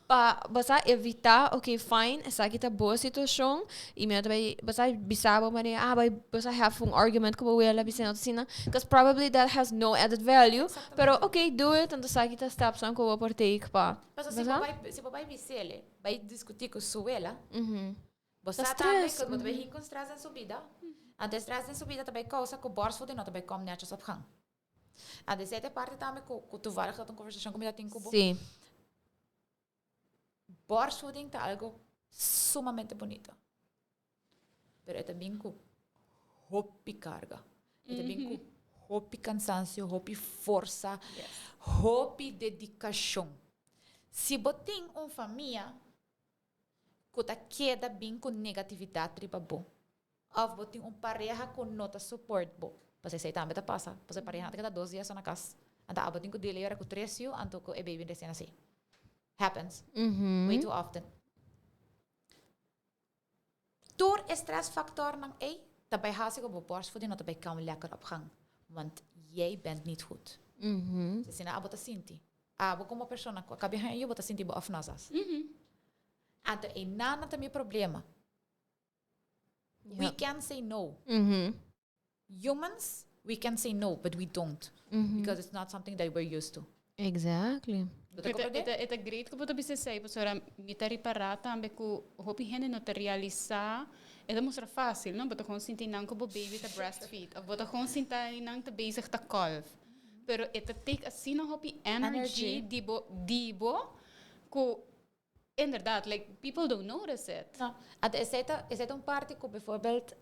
Pa bo sa evita, ok fine, esaki ta bo situacion y mi no ta bay, bo sa bisa bo manera, ah bay bo sa have un argument cu bo wela bisa no ta asina, cause probably that has no added value, pero ok do it, anto esaki ta stepsnan cu bo por take pa, Pasobra si bo bay, si bo bay bis'el, bay discuti cu su wela, bo sa tambe cu bo ta bay hin cu stress den su bida, anto e stress den su bida ta bay causa cu borstvoeding no ta bay kom netjes op gang. Anto esei ta e parti tambe cu cu toevallig dat un conversacion cu mi ta tin cu bo. Sí. Borstvoeding ta algo sumamente bunita. Pero e ta bin cu hopi carga. E ta bin cu hopi cansancio, hopi forsa, hopi dedicacion. Si bo tin un famia cu ta keda bin cu negatividad riba bo, Of bo tin un pareha ku no ta support bo. Pasobra esei tambe ta pasa. Pasobra e pareha ta keda dos dia so na kas. Anto abo tin ku deal yora ku tres yu anto ku e baby resien nasi. Happens. Way too often. Tur e stress factornan ei ta bai hasi ku bo borstvoeding no ta bai kam lekker op gang. Want jij bent niet goed. Asina abo ta sinti. Abo komo persona ku a kabi haña yu bo ta sinti bo afnazas. Anto einan nan ta mi problema. We can say no. Humans, we can say no, but we don't. Because it's not something that we're used to. Exactly. Bo ta comprende? E ta great ku bo ta bisa esei, pasobra mi ta ripará tambe ku hopi hende no ta realisá, e ta mustra fásil, no? Bo ta gewoon sinti nan ku bo baby ta breastfeed, òf bo ta gewoon sinta nan ta bezig ta kolf. Pero e ta take asina hopi energy di bo, di bo, ku Inderdaad, like people don't notice it. No, anto esei ta, esei ta un parti ku bijvoorbeeld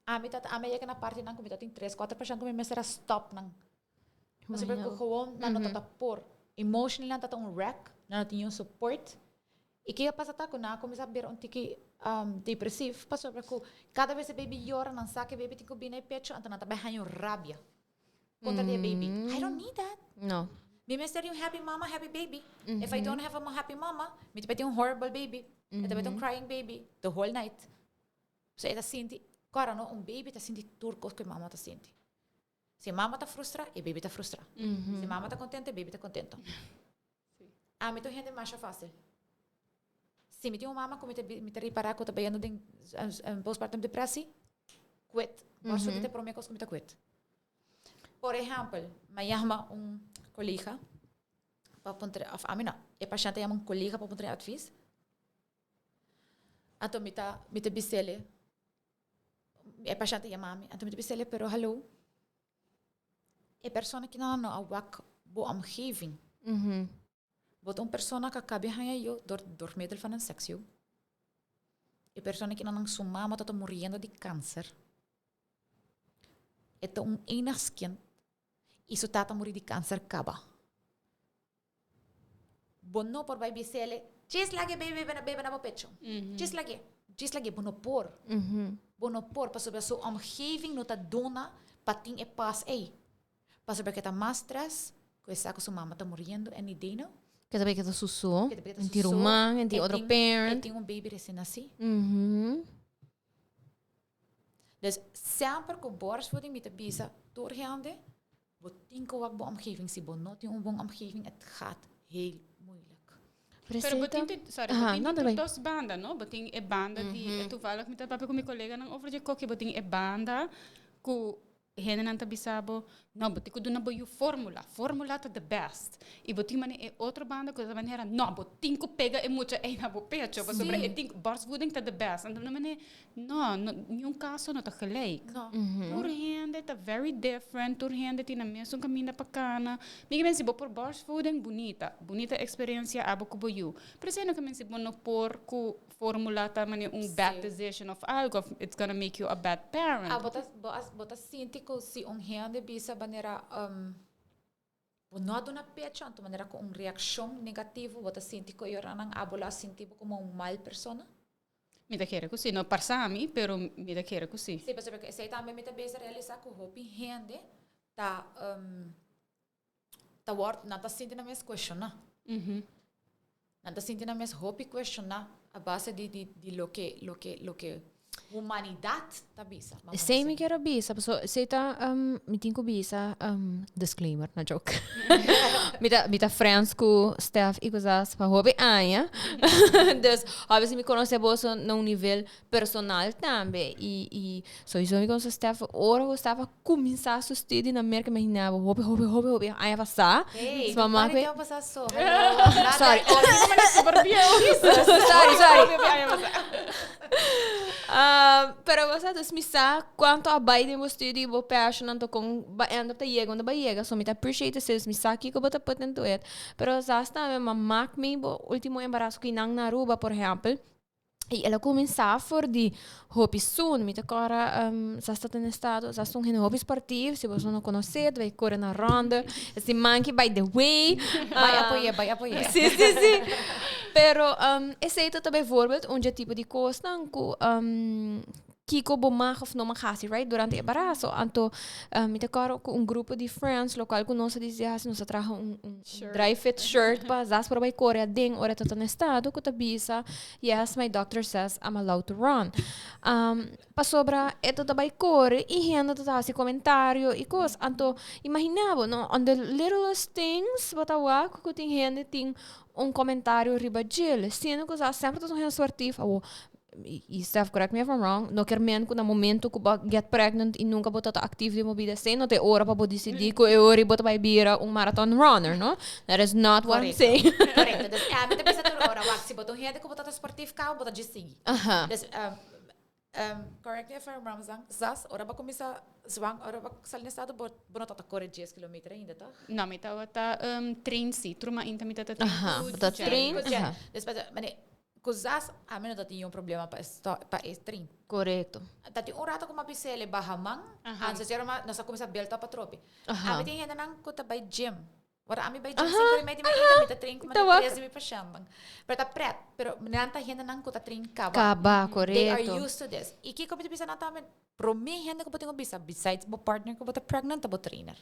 ami ta, ami a yega na partinan ku mi ta tin tres, kuater pashènt ku mi mester a stòp nan. Pasobra ku gewoon nan no ta ta por. Emotionally nan ta ta un wreck, nan no tin niun support. I ke a pasa ta ku nan a kuminsá bira un tiki depresief pasobra ku kada bes e baby yora nan sa ku e baby tin ku bini na e pecho anto nan ta bai haña un rabia. Kontra di e baby. I don't need that. No. Mi mester di un happy mama, happy baby. If I don't have a happy mama, mi ta bai tin un horrible baby. Mi ta bai tin un crying baby the whole night. So e ta sinti, kòrda no, un baby ta sinti tur kos ku e mama ta sinti. Si e mama ta frustra, e baby ta frustra. Si e mama ta kontento, e baby ta kontento. Ami ta un hende masha fácil. Si mi tin un mama ku mi ta mi ta ripará ku ta bayendo den postpartum depressie, quit. Borstvoeding ta e promé kos ku mi ta quit. Por ehèmpel, mi a yama un kolega pa puntra, òf ami no, e pashènt a yama un kolega pa puntra e advis. Anto mi ta mi ta bis'el, e pashènt a yama mi, anto mi ta bis'el, pero haló, E persona ki nan no a wak bo omgeving. Bo ta un persona ku a kabi haña yu dor dor middel van een seksio. E persona ki nan su mama ta muriendo di kanser. E ta un enigskind y su tata muri di cancer caba. Bo no por bay bisele, djis lage baby bebe na bo pecho. Djis lage, djis lage, bo no por. Bo no por pasobra su omgeving no ta duna pa tin e pas ey. Pasobra ke ta mas stress ku e sa ku su mama ta muriendo any day now. Ke ta bay ke ta su so, Ke ta bay ke ta en su tin so, ruman, en tin e otro tin- parent. E tin un baby recién nací. Dus semper ku borstvoeding mi ta bisa tur hende, bo tin ku wak bo omgeving. Si bo no tin un bon omgeving, het gaat heel moeilijk. Pero bo tin, sorry, bo Aha, tin no, tur dale. dos banda, no? Bo tin e banda di, toevallig mi ta papia ku mi koleganan over dje koki, bo tin e banda ku hendenan ta bisa bo, no, bo tin ku duna bo yu formula, formula ta the best. I bo tin mane e otro banda ku ta manera, no, bo tin ku pega e mucha ei na bo pecho, pasobra e tin, borstvoeding ta the best. Anto nan mane, no, no, niun kaso no ta gelijk. No. Tur hende ta very different, tur hende tin nan mesun kaminda pa kana. Mi ke men si bo por borstvoeding, bunita, bunita eksperensia abo ku bo yu. Pero esei no ke men si bo no por ku formula ta mane un bad decision of algo of it's gonna make you a bad parent. Ah, bo ta, bo a, bo ta sinti ku si un hende bisa manera um, bo no a duna pecho, anto manera ku un reakshon negativo, bo ta sinti ku e yoranan abo lo a sinti bo komo un mal persona? Mi ta kere ku si. No parsa mi, pero mi ta kere ku si. Si, pasobra ku esei tambe mi ta bisa realisa ku hopi hende ta um, ta word, nan ta sinti nan mes cuestiona. Nan ta sinti nan mes hopi cuestiona a base di, di, di loke, loke, loke humanidad ta bisa. Vamos Esei mi decir. quiero bisa, paso esei ta, mi tin ku bisa, disclaimer, no joke. Mi ta friends ku Stef i ku Zas pa hopi aña. Dus, obviously mi conoce boso na un nivel personal tambe. I sowieso mi conoce Stef ora ku Stef a Kuminsá su studi na Merka imaginá bo hopi hopi hopi hopi aña pasá. Hey, Su mamá pare kwe- tempo pasá so. Hello. Sorry. Super bieu. Sorry, sorry. Hopi, hopi aña pasá. Ah, pero bo sa, dus mi sa kuantu a bai den bo studi, bo passion anto kon bo end up ta yega unda bo a yega. So mi ta appreciate esei, dus mi sa kiko bo ta put into it. Pero zas tambe ma mak mi bo ultimo embaraso ku nan na Aruba, por ehempel. I el a kuminsá for di hopi soon. Mi ta kòrda sa sta den estado, sa un hende hopi sportief, si boso no konosé, ta bai kore na ronde. E siman ki by the way. Bai apoy'é, bai apoy'é. Sí, sí, sí. Pero esei ta bijvoorbeeld un dje tipo di kosnan ku kiko bo mag of no mag hasi, right, durante e embaraso. Anto mi ta kòrda ku un grupo di friends lokual ku nos a disidi hasi, nos a traha un dry fit shirt pa zas por bai kore aden ora e ta na estado ku ta bisa Yes, my doctor says I'm allowed to run. Pasobra e ta bai kore i hende ta hasi komentario i kos. Anto imagina bo, no, on the littlest things bo ta wak ku tin hende tin un komentario riba djel. Siendo ku sa semper ta un hende sportief, awo i Stef correct me if I'm wrong, no kier men ku na momento ku bo get pregnant i nunka bo ta ta actief den bo bida esei no ta e ora pa bo disidí ku e ora ei bo ta bai bira un marathon runner, no? That is not what I'm saying. Korekto. Dus ami ta bisa tur ora, wak, si bo ta un hende ku bo ta ta sportief kaba, bo ta djis sigui. Dus, correct me if I'm wrong, Zas, ora bo kuminsá zwang, ora bo sali na estado, bo no tabata kore dies kilometer ainda, tòg? No, mi tabata train si. Tur mainta mi tabata train ku Bo ta Jen. train, Ku Jen. Dus, mane, Ku zas ami no ta tin un problema pa e pa e trin. Korekto. Ta tin un rato ku mi a bisa el e baha man, antes di ma nos a kuminsá build up atrobe. Ami tin hendenan ku ta bai gym. Ora ami bai gym sinku ora i media di mainta mi ta train ku manera tres di mi pashèntnan. Pero ta prèt, pero nan ta hendenan ku ta train kaba. Kaba, They are korekto. used to this. I kiko mi ta bisa nan tambe, promé hende ku bo tin ku bisa besides bo partner ku bo ta pregnant ta bo trainer.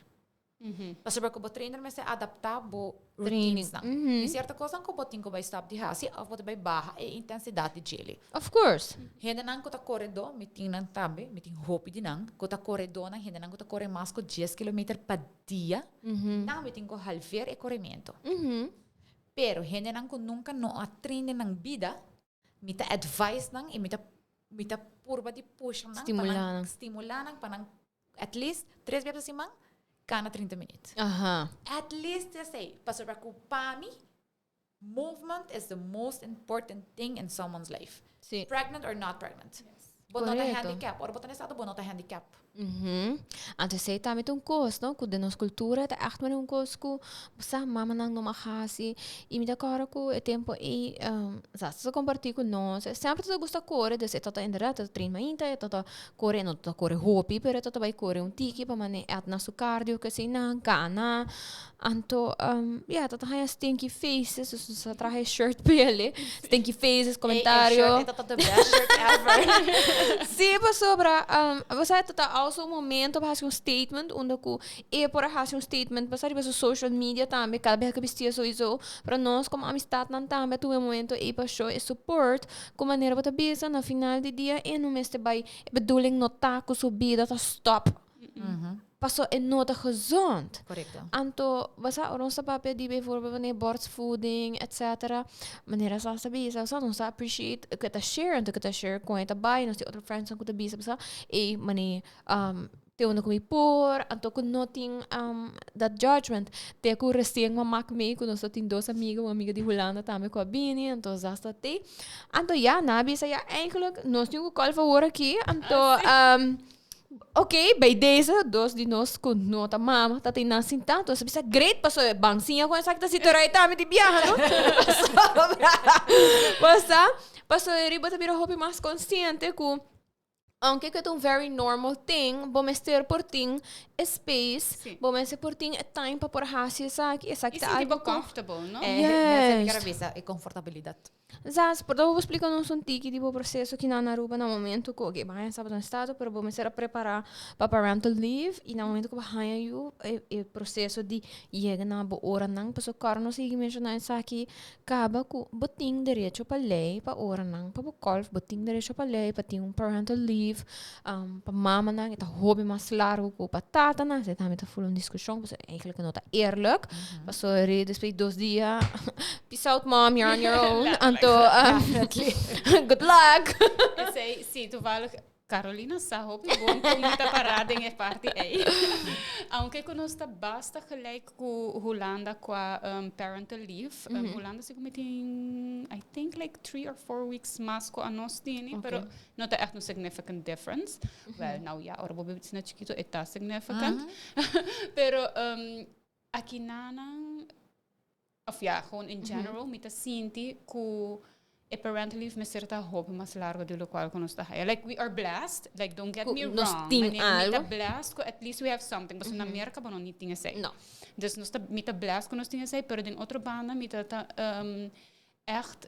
Pasobra ku bo trainer mester adaptá bo routinesnan. Tin sierto kosnan ku bo tin ku bai stòp di hasi òf bo ta bai baha e intensidat di djele. Of course. Hendenan ku ta koredó, mi tin nan tambe, mi tin hopi di nan, ku ta koredónan, hendenan ku ta kore mas ku dies kilometer pa dia, nan mi tin ku halveer e korementu. Pero hendenan ku nunka no a train den nan bida, mi ta advise nan i mi ta mi ta purba di pusha nan pa nan stimulá nan pa nan at least tres bia pa siman kana 30 minuut. At least esei, pasobra ku pa mi movement is the most important thing in someone's life. Sí. Pregnant or not pregnant. Bo no ta handicap. Ora bo ta na estado bo no ta handicap. Anto esei tambe ta un kos, no? Ku den nos kultura ta ègt manera un kos ku bo sa mamanan no mag hasi. I mi ta kòrda ku e tempu ei Zas ta kompartí ku nos, e semper ta gusta kore, dus e tabata inderdat ta train mainta, e tabata kore, e no tabata kore hopi, pero e tabata bai kore un tiki pa manera e at na su cardio ku eseinan, kana. Anto, ya, ta ta haña stinky faces, dus nos a traha e shirt p'ele. Stinky faces, comentario. Ey, e shirt, e ta the best shirt ever. Sí, pasobra, bo sa, ta ta also un momento pa hasi un statement, unda ku e por a hasi un statement basa riba su social media tambe, kada biaha ku bistia souiso. Pero nos komo amistadnan tambe a tuma e momento ey pa show e support, ku manera bo ta bisa na final di dia e no mester bai, e bedoeling no ta ku su bida ta stop. Paso e no ta gezond. Correcto. Anto, basa, ora nos ta papia di bijvoorbeeld wanneer borstvoeding, et cetera, manera sa sa bisa, sa nos ta appreciate ku e ta share, anto ku e ta share kon e ta bai, nos tin otro friendsnan ku ta bisa, basa, ey, manera, te unda ku mi por, anto ku no tin dat judgment. Te ku recien m'a mak mee ku nos ta tin dos amiga, un amiga di Hulanda tambe ku a bini, anto zas ta te. Anto ya, nan a bisa ya, eigenlijk nos tin ku call for aki, anto, Ok, bij deze, dos di nos ku no ta mama ta tin nan sintá. Entonces bisa great paso e ban siña kon esaki ta situ rei tambe di biaha, no? Pasobra, basta, paso e riba ta bira hopi mas konsiente ku aunke ku ta un very normal thing, bo mester por tin e space, Sí. bo mester por tin e time pa por hasi esaki, esaki I ta sinti algo bo ku comfortable, no? Eh, Yes. bisa, e comfortabilidad. Zas, por ta bo splika nos un tiki di bo proseso kinan na Aruba na momento ku, oke, bo haña sa bo ta na estado, pero bo mester a prepará pa parental leave i na momento ku bo haña yu e e proseso di yega na bo oranan, pasobra kòrda nos sigui menshoná esaki kaba ku bo tin derecho pa lei pa oranan pa bo kòlf, bo tin derecho pa lei pa tin un parental leave, pa mamanan e ta hopi mas largu ku pa tatanan, esei tambe ta ful un diskushon pasobra eigenlijk no ta eerlijk, pasobra despues di dos dia Peace out mom, you're on your own. Anto, good luck. Esei, sí, toevallig Carolina sa hopi bon kon mi ta pará den e parti ei. Aunke ku nos ta basta gelijk ku Hulanda kwa parental leave. Hulanda sigur mi tin, I think like 3 or 4 weeks mas ku anos tini, pero no ta echt un significant difference. Well, nou ja, ora bo baby na chikito e ta significant. Pero aki nanan, of ja, gewoon in general, mi ta sinti ku e parental leave mester ta hopi mas largo di lokual ku nos ta haya. Like, we are blessed, like, don't get Ku me nos wrong. tin Mane, mi ta algo. blessed ku at least we have something. Pasobra na Merka bo no ni tin esei. No. Dus nos ta, mi ta blessed ku nos tin esei, pero den otro banda mi ta, ta echt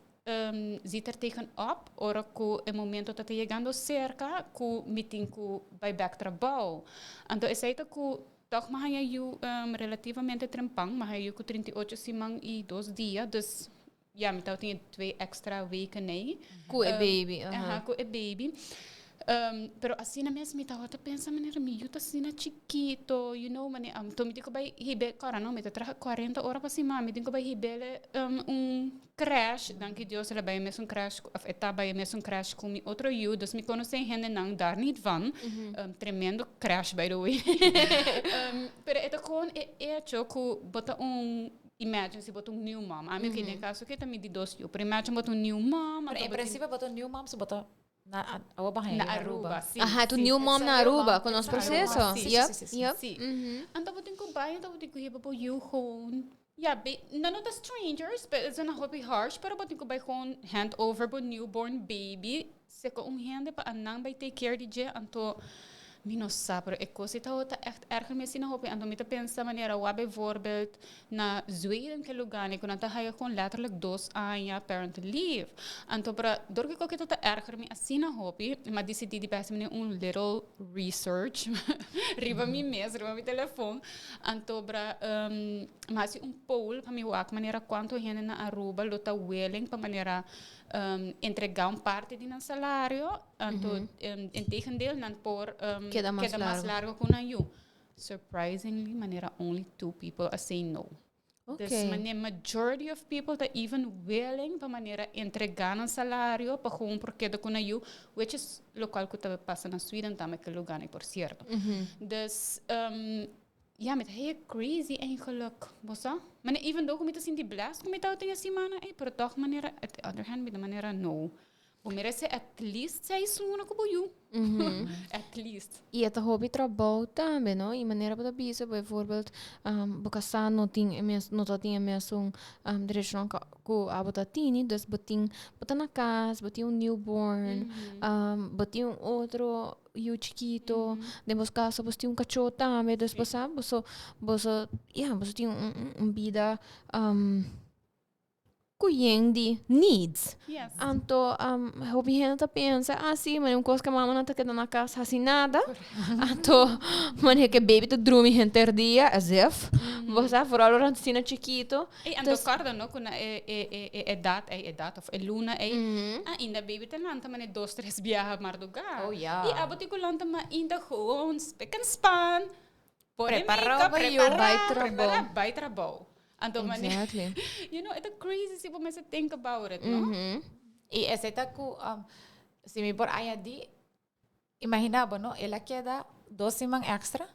zit er tegenop ora ku e momento ta yegando serka ku mi tin ku bai back trabou. Anto esei ta ku toch m'a haña yu relativamente trempan, m'a haña yu ku 38 siman i 2 dia. Dus ja, mi tabatin 2 extra weken ei. Ku e baby. Aha, ku e baby. Pero asina mes mi tabata pensa manera mi yu ta asina chikito, mane anto mi tin ku bai hibe kòrda no, mi ta traha 40 ora pa siman, mi tin ku bai hib'é un crèche, danki Dios el a bai mes un crèche, of e ta bai mes un crèche ku mi otro yu, dus mi konosé hendenan daar niet van. Tremendo crèche, by the way. Pero e ta gewoon e hecho ku bo ta un, imagine si bo ta un new mom. Ami oké, den kaso ke ta mi di dos yu, pero imagine bo ta un new mom, Pero anto in bo tin principe bo ta new mom, so bo ta na awa baha na Aruba, sí. Aha, tu sí. new mom na Aruba, ku nos Aruba, proseso. sí, sí. Sí. Anto bo tin ku bai, anto bo tin ku hiba bo yu gewoon. Ja, be, no, no ta strangers, but it's not hopi harsh, pero bo tin ku bai gewoon hand over bo newborn baby. Seko un hende pa anan bai take care di dje, anto mi no sa, pero e kos ei ta echt erger mi asina hopi. Anto mi ta pensa manera wa bijvoorbeeld na Zweden ke lugá ku nan ta haya gewoon letterlijk 2 aña parental leave. Anto pero dor ku e ta erger mi asina hopi, m'a disidí di best un little research riba mi mes, riba mi telefon. Anto bra m'a hasi un poll pa mi wak manera kuantu hende na Aruba lo ta willing pa manera entregá un parti di nan salario, anto integendeel nan por keda mas keda mas largo. Largo ku nan yu. Surprisingly, manera only two people a say no. Dus manera majority of people ta even willing pa manera entregá nan salario pa gewoon por keda ku nan yu, which is lokual ku ta pasa na Sweden tambe ke lugá, por cierto. Dus ja, mi ta heel crazy eigenlijk, bo sa? Maar even though ku mi ta sinti blessed ku mi tabatin e siman ei, pero toch manera at the other hand mi ta manera no. Bo merece at least seis luna cu bo yu. At least. Y e ta hopi trabou tambe, no? Y manera bo ta bisa, bijvoorbeeld, bo casá no tin e mes, no ta tin e mesun derechonan cu abo ta tini, dus bo tin, bo ta na cas, bo tin un newborn, bo tin un otro yu chikito, den bos caso bos tin un cacho tambe, dus bo sa, boso, boso, ya, boso tin un, un bida Ku yen di needs. Yes. Anto hopi hende ta pensa, ah si, mane un kos ku mamanan ta keda na kas hasi nada. Anto mane ku e baby ta drumi henter dia, as if. Bo sa, vooral ora nan ta asina chikito. Ey, anto kòrda no ku na e e e e edat ey, edat òf e luna ey, ainda baby ta lanta mane dos tres biaha mardugá. Oh ya. I abo tin ku lanta mainta gewoon spik en span. Pone Prepará makeup, pa yu. prepará, Bai trabou. prepará, bai trabou. Anto mane, Exactly. you know, e ta crazy si bo mester think about it, no? I esei ta ku, si mi por añadí, imaginá bo, no? El a keda dos siman extra.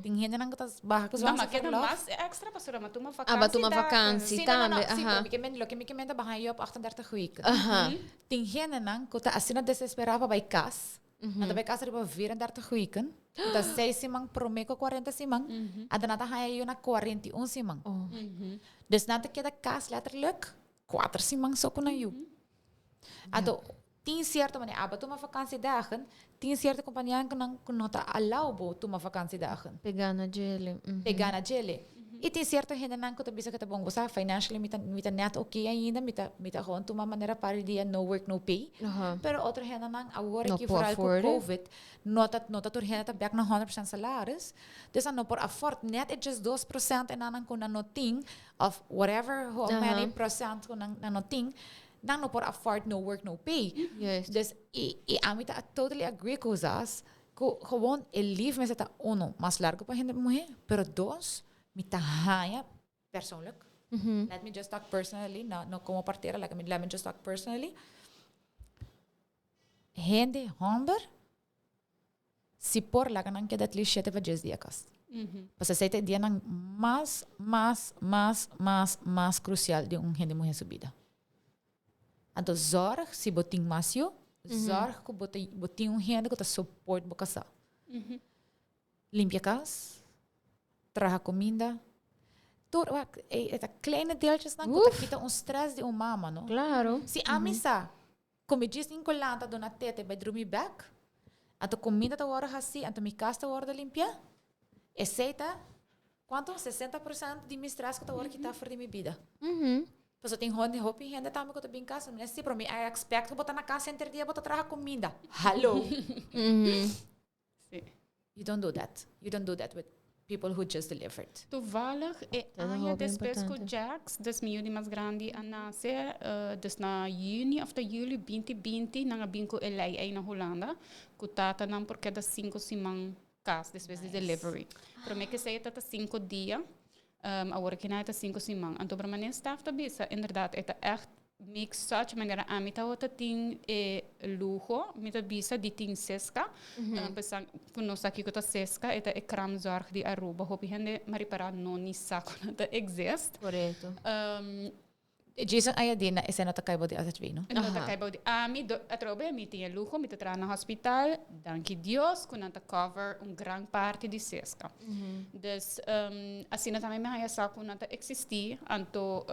Tin hendenan ku ta baha ku No, ma zwangerschap keda verlof. mas extra pasobra ma tuma Ah, ba tuma vakantie dagen. vakantie Sí, no, no, no. tambe, Sí, aha. pero mi ke men, loke mi ke men ta baha yo op 38 weken. Aha. Tin hendenan ku ta asina desesperá pa bai kas. Nan ta bai kas riba 34 weken. Ta seis siman promé ku 40 siman. Anto nan ta haña yu na 41 siman. Dus nan ta keda kas letterlijk kuater siman so ku nan yu. Anto tin sierto manera, abo tuma vakantiedagen, tin sierto kompanianan ku nan ku no ta allow bo tuma vakantiedagen. Pegá na djele. Pegá na djele. I tin sierto hendenan ku ta bisa ku ta bon, bo sa financially mi ta mi ta nèt oké ainda, mi ta mi ta gewoon tuma manera par di dia no work no pay. Pero otro hendenan awor No aki por vooral ku afford it. covid no ta no ta tur hende ta bèk na 100% salaris, dus nan no por afford nèt e djes dos prosènt enanan ku nan no tin òf whatever how many prosènt ku nan nan no tin, nan no por afford no work no pay. Juist. Dus i i ami ta totally agree ku Zas Ku gewoon e lief mester ta uno mas largo pa hende muhé, pero dos, mi ta haña persoonlijk, let me just talk personally, no, no como partera, let me, let me just talk personally, hende homber si por laga nan keda at least shete pa dies dia kas. Pasobra esei ta e dianan mas, mas, mas, mas, mas crucial di un hende muhé su bida. Anto zorg si bo tin mas yu, zorg ku bo ta bo tin un hende ku ta support bo kasá. Limpia kas, traha kuminda, tur wak e ta kleine deeltjesnan ku ta kita un stress di un mama no. Claro. Si ami sa ku mi djis tin ku lanta duna tete bai drumi bek, anto kuminda ta wòrdu hasí, anto mi kas ta wòrdu limpiá, esei ta Cuanto? 60 procent di mi stress cu ta worde kita for di mi bida. Pasobra tin hopi, hopi hende tambe cu ta bin casa, mi si, pero mi a expect cu bo ta na casa henter dia bo ta traha cuminda. Hallo. Si. You don't do that. You don't do that with people who just delivered. Toevallig e Dat is aña hopi despues cu importante. Jax, dus mi yu di mas grandi a nace, dus na juni of ta juli 2020 nan a bin cu e ley ey na Hulanda, cu tatanan por keda cinco siman cas despues di delivery. Prome ke esei ta ta cinco dia, awor aki nan e ta cinco siman. Anto permanent staff ta bisa, inderdaad e ta echt make such manera ami tabata tin e luho, mi ta bisa di tin Sesca, p'esnan ku no sa kiko ta Sesca, e ta e kraamzorg di Aruba. Hopi hende m'a ripara no ni sa ku nan ta exist. Korekto. Jason añadí na esei no ta kai bou di AZV, no? No ta kai bou di. Ami do, atrobe mi tin e luho, mi ta traha na hospital, danki Dios ku nan ta cover un gran parti di Sesca. Dus asina tambe mi haña sa ku nan ta eksistí, anto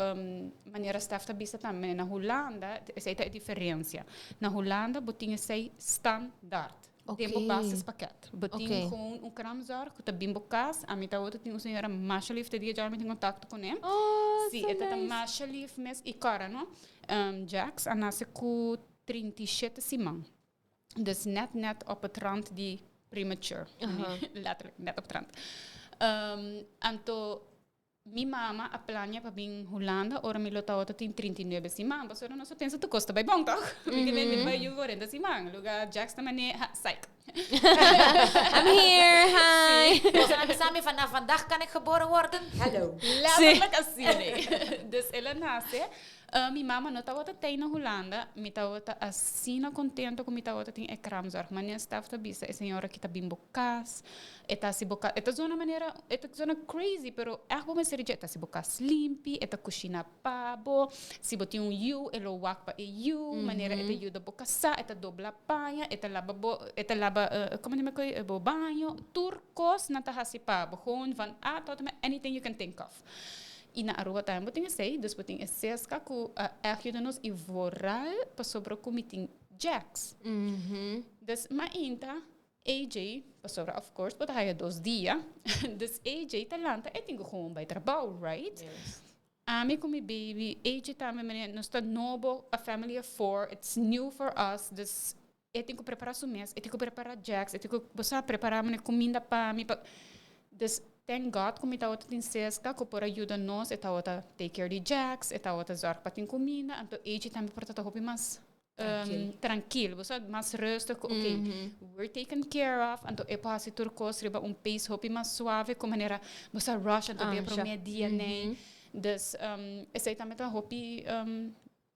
manera Stef ta bisa tambe na Hulanda, esei ta e diferensia. Na Hulanda bo tin esei standaard. Den bo basispakket. Bo tin gewoon un kraamzorg ku ta bin bo kas. Ami ta wou tin un señora masha lief te dia djawe mi tin kontakto kuné. Oh, Sí, so e ta ta nice. masha lief mes. I kòrda no, Jax a nase ku 37 siman. Dus net net op het rand di premature. Letterlijk net op het rand. Anto Mi mama a plania pa bin Hulanda ora mi lo tabata tin 39 siman, pasobra nos a pensa tur kos ta bai bon tòg? Mi ke mi bai yu 40 siman, luga Jax ta manera, ha, psych. I'm here, hi. Boso a bisa mi van na vandaag kan ik geboren worden? Hello. Letterlijk asina. Dus el a nase. Mi mama no tabata tei na Hulanda, mi tabata asina contento cu mi tabata tin e kraamzorg. Manera Stef ta bisa, e señora ki ta bin bo cas, e ta haci bo cas, e ta zona manera, e ta zona crazy, pero echt bo mester dje, e ta haci bo cas limpi, e ta cushina pa bo, si bo tin un yiu, e lo wak pa e yiu, manera e ta yuda bo casa, e ta dobla paña, e ta laba bo, e ta laba, como nan yama bo baño, tur cos nan ta haci pa bo, gewoon van A tot en met anything you can think of. I na Aruba tambe bo tin esei, dus bo tin e seska ku a ègt yuda nos i vooral pasobra ku mi tin Jax. Dus mainta AJ, pasobra of course bo ta haya dos dia, dus AJ ta lanta e tin ku gewoon bai trabou, right? Ami ku mi baby, AJ tambe manera nos ta nobo, a family of four, it's new for us, dus e tin ku prepará su mes, e tin ku prepará Jax, e tin ku, bo sa, prepará manera kuminda pa mi, pa, dus thank God ku mi tabata tin Seska ku por a yuda nos, e tabata take care di Jax, e tabata zorg pa tin kuminda, anto Echi tambe por tabata hopi mas trankil, bo sa, mas rustig ku okay, we're taken care of, anto e por hasi tur kos riba un pace hopi mas suave ku manera bo sa rush anto den e promé dia nei, dus esei tambe ta hopi.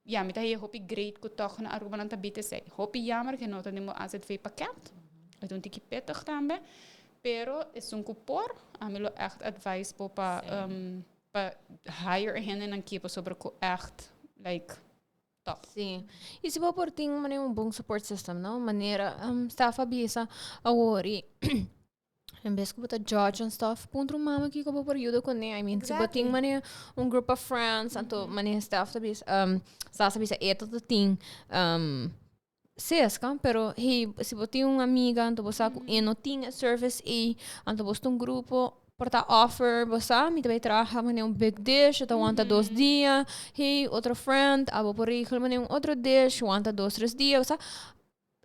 Ya, mi ta haya hopi great ku tòg na Aruba nan ta bita esei. Hopi jammer ku no ta den bo AZV pakket. E ta un tiki pittig tambe. Pero esun ku por, ami lo ègt advise bo pa pa hire e hendenan ki pasobra ku ègt like top. Sí. I si bo por tin manera un bon support system, no? Manera Stef a bisa awor i En bes ku bo ta judge and stuff, puntra un mama kiko bo por yuda kuné. I mean, si bo tin manera un group of friends, anto manera Stef ta bisa, Sas ta bisa e ta tin seska, pero hey, si bo tin un amiga anto bo sa ku e no tin e service ei, anto bo sta un grupo por ta offer, bo sa, mi ta bai traha manera un big dish, e ta wanta dos dia, hey, otro friend, abo por regel manera un otro dish, wanta dos, tres dia, bo sa.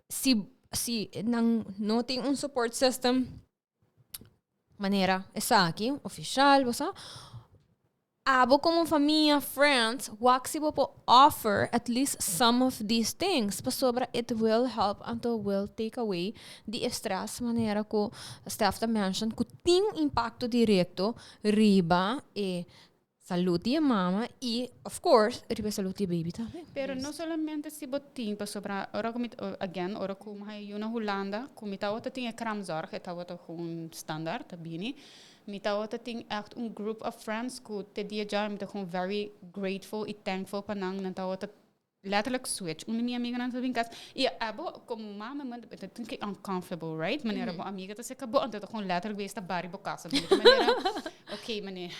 Si si nan no tin un support system manera esaki official bo sa abo como famia friends wak si bo por offer at least some of these things pasobra it will help anto will take away di e stress manera cu Stef ta mention cu tin un impacto directo riba e Salud di e mama y of course riba e salud di e baby tambe. Pero no solamente si bo tin pasobra ora cu mi again ora cu mi haya yu na Hulanda cu mi tabata tin e kraamzorg e tabata gewoon standaard ta bini mi tabata tin echt un group of friends cu te dia djawe mi ta gewoon very grateful y thankful pa nan nan tabata Letterlijk switch. Un di mi amiganan ta bin kas i abo komo mama mi ta tin ke uncomfortable, right? Manera bo amiga ta seka bo, anto ta gewoon letterlijk bezig ta bari bo kas. Anto ta manera, oké meneer,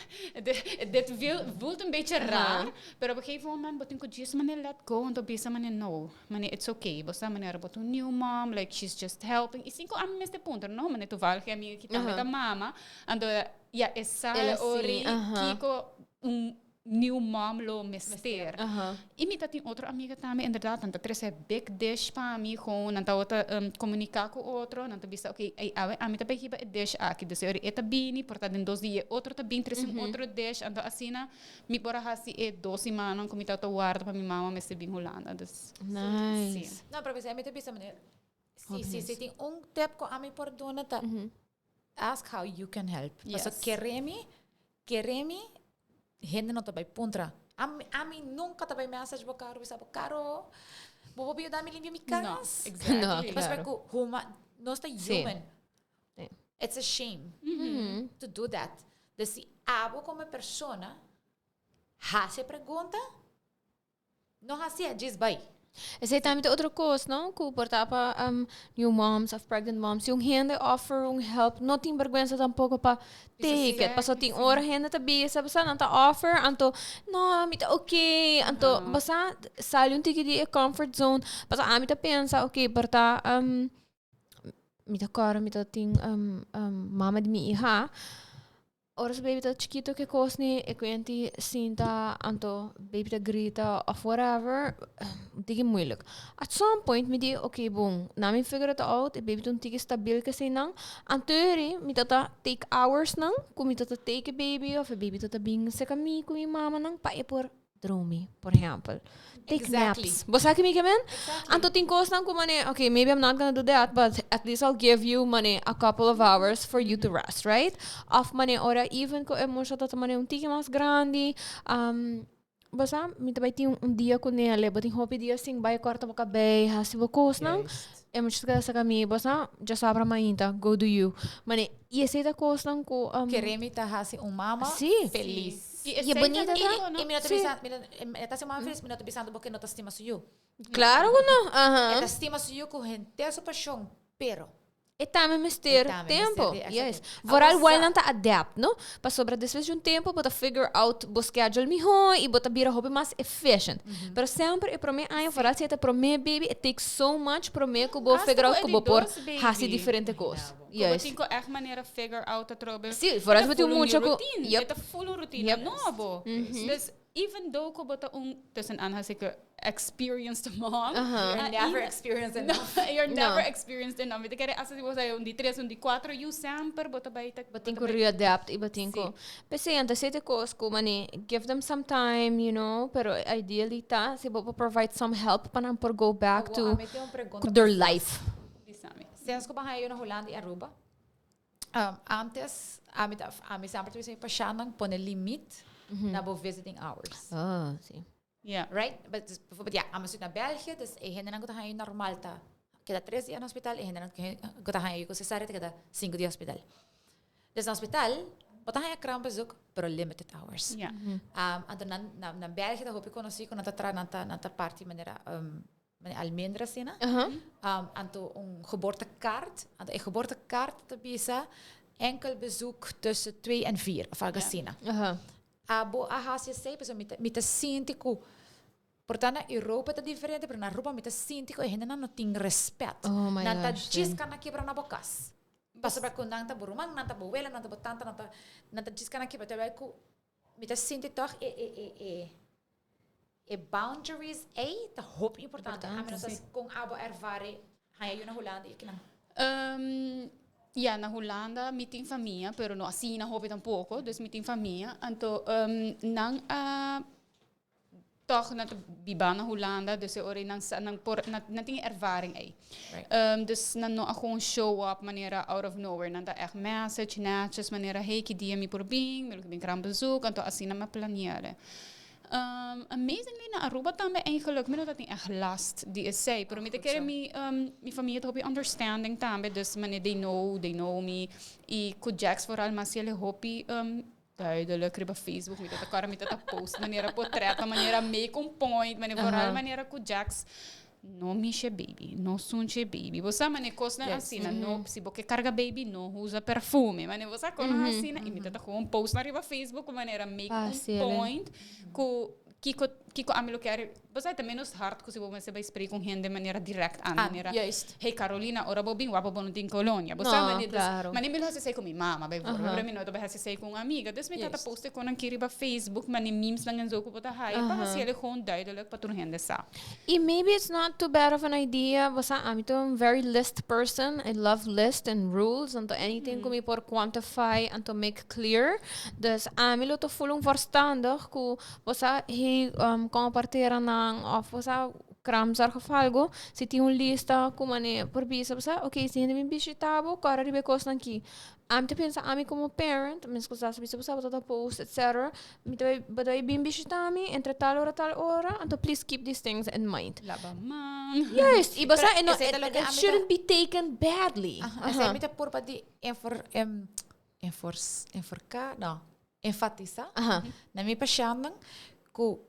dit voelt een beetje raar, pero op een gegeven moment bo tin ku djis manera let go, anto bisa manera no, manera it's okay. Bo sa manera bo ta un new mom, like she's just helping. I sin ku ami mester puntra, no, manera toevallig e amiga aki tambe ta mama, anto ya e sa ori kiko un new mom lo mester. I mi ta tin otro amiga tambe, inderdaad, nan ta trese big dish pa mi, gewoon nan tabata comunica cu otro, nan ta bisa ok, ey awe ami ta bay hiba e dish aki, dus e ora e ta bini, por ta den dos dia e otro ta bin trese un otro dish, anto asina mi por a haci e dos simannan cu mi tabata warda pa mi mama mester bin Hulanda, dus Nice. si. No, pero mi ta bisa manera, si, si, si tin un tip cu ami por duna ta ask how you can help. Pasobra kere mi, kere mi Hende no ta bai puntra. Ami, ami nunca ta bai message bo caro, bisa bo caro, bo por yuda mi limpia mi No, cas? exactly. No, Pasobra claro. cu huma, nos ta Sí. human. Sí. It's a shame to do that. Dus si abo como persona haci e pregunta, No hasié, djis bai. Esei tambe ta otro kos, no? Ku por ta pa new moms of pregnant moms. Si un hende offer un help, no tin bergwensa tampoko pa take it. Pasobra tin ora hende ta bisa, bo sa, nan ta offer, anto, no, mi ta oké. Anto, bo sa, sali un tiki di e comfort zone. Pasobra ami ta pensa, oké, por ta mi ta kòrda mi ta tin mama di mi iha. Ora su baby ta chikito ke kos ni e kuenti sinta anto baby ta grita of whatever un tiki moeilijk. At some point mi di ok bon na mi figure it out e baby ta un tiki stabil ke eseinan antori mi ta ta take hours nan ku mi ta ta take e baby of e baby ta ta bin serka mi ku mi mamanan pa e por dromi, por ehempel. Take Exactly. naps. Bo sa ki mi ke men? Exactly. Anto tin kosnan ku mane, okay, maybe I'm not gonna do that, but at least I'll give you mane a couple of hours for you to rest, right? Of mane ora even ku e mucha ta mane un tiki mas grandi, um, Bo sa, mi ta bai tin un dia ku Nele, bo tin hopi dia sin bai kòrta bo kabei, hasi bo kosnan. E mucha ta keda saka mi, bo sa, djasabra mainta, go do you. Mane, i esei ta kosnan ku. Kere mi ta hasi un mama felis. I e bonita ta. I mi no ta bisa, mi no ta hasi un mama felis, mi no ta bisando bo ke no ta stima su yu. Klaro ku no, aha. E ta stima su yu ku henter su pashon, pero. E tambe mester tempo. Yes. Vooral while nan ta adapt, no? Pasobra despues di un tempo bo ta figure out bo schedule miho y bo ta bira hopi mas efficient. Pero semper e prome aña, vooral si e ta prome baby, it takes so much prome cu bo figure out cu bo por haci diferente cos. Yes. Cu bo tin cu echt manera figure out atrobe. Si, vooral si bo tin un mucha cu. E ta full un routine nobo. Dus Even though cu bo ta un, tussen aanhalingstekens, experienced mom. You're never experienced enough. No, you're never experienced enough. Mi ta kere hasta si bo sa un di tres, un di cuatro yu semper bo ta bay ta. Bo tin cu readapt y bo tin cu. P'esey anto esey ta e cos cu mane give them some time, you know, pero ideally ta si bo por provide some help pa nan por go back to their life. Bisami. Sinds cu bo haya yu na Hulanda y Aruba, Antes, ami ta, ami semper ta bisa mi pashannan pone limit na bo visiting hours. Oh, si. Ja. Right? But dus, bijvoorbeeld, ja, ami zit na België, dus e hendenan ku ta haña normal ta keda tres dia na hospital, e hendenan ku ta haña ku cesárea ta keda sinku dia hospital. Dus na hospital, bo ta haña kraambezoek, pero limited hours. Ja. Anto nan, na, na België ta hopi konosí ku nan ta tra, nan ta, nan ta parti manera Mane almendra asina. Anto un geboortekaart. Anto e geboortekaart ta bisa enkel bezoek tussen twee en vier of algo asina. Abo a hasi esei pasobra mi ta mi ta sinti ku por ta na Europa ta diferente pero na Aruba mi ta sinti ku e hendenan no tin respet. Nan ta djis kana kebra na bo kas. Pasobra ku nan ta bo ruman, nan ta bo wela, nan ta bo tanta, nan ta nan ta djis kana kebra. Terwijl ku mi ta sinti tòg e e e e E boundaries ei ta hopi importante. Ami no sa kon abo ervare haña yu na Hulanda i kinan. Ya, na Hulanda mi tin famia, pero no asina hopi tampoko. Dus mi tin famia. Anto nan a tòg nan ta biba na Hulanda, dus e ora ei nan sa, nan por, nan tin e ervaring ei. Dus nan no a gewoon show up manera out of nowhere. Nan ta ègt message netjes manera, hey, ki dia mi por bin, mi lo ke bin kran bezoek. Anto asina mi a plane'e. Amazingly na Aruba tambe eigenlijk mi no ta tin echt last di esey, pero mi ta kere mi mi famia ta hopi understanding tambe, dus manera they know, they know me y cu Jax vooral mas si el e hopi duidelijk riba Facebook, mi ta ta kòrda mi ta ta post manera potret, manera make un point, manera vooral manera cu Jax No mishe baby, no sunche baby. Bo sa mane kosnan asina, no, si bo ke karga baby, no usa perfume. Mane bo sa konan asina, i mi ta ta gewoon post nan riba Facebook ku manera make un point ku kiko kiko ami lo kier. Bo sa e ta menos hard ku si bo mester bai spreek un hende manera direct aan, manera, hey Carolina, ora bo bin wak bo bo no tin kolonia. Bo sa mane, dus, mane mi lo hasi esei ku mi mama bijvoorbeeld, pero mi no ta bai hasi esei ku un amiga. Dus mi ta ta post e konan aki riba Facebook, mane memesnan en zo ku bo ta haya pa hasi el gewoon duidelijk pa tur hende sa. Y maybe it's not too bad of an idea, bo sa ami ta un very list person, I love list and rules, anto anything cu mi por quantify anto make clear, dus ami lo ta full un voorstander cu bo sa hey como partera nan of bo sa kraamzorg of algo, si tin un lista cu mane por bisa bo sa ok si hende bin bishita bo cora riba e cosnan aki. Ami ta pensa ami como parent, mi esposa sa bisa bo sa bo ta ta post etc. Mi ta bai, bo ta bai bin bishita mi entre tal ora tal ora, anto please keep these things in mind. Laba man. Juist, y bo sa Pero e no, esei ta it, loke it ami ta- shouldn't be taken badly. Aha, esei mi ta purba di enfor, em, enfors, enforká, no, enfatisá na mi pashèntnan ku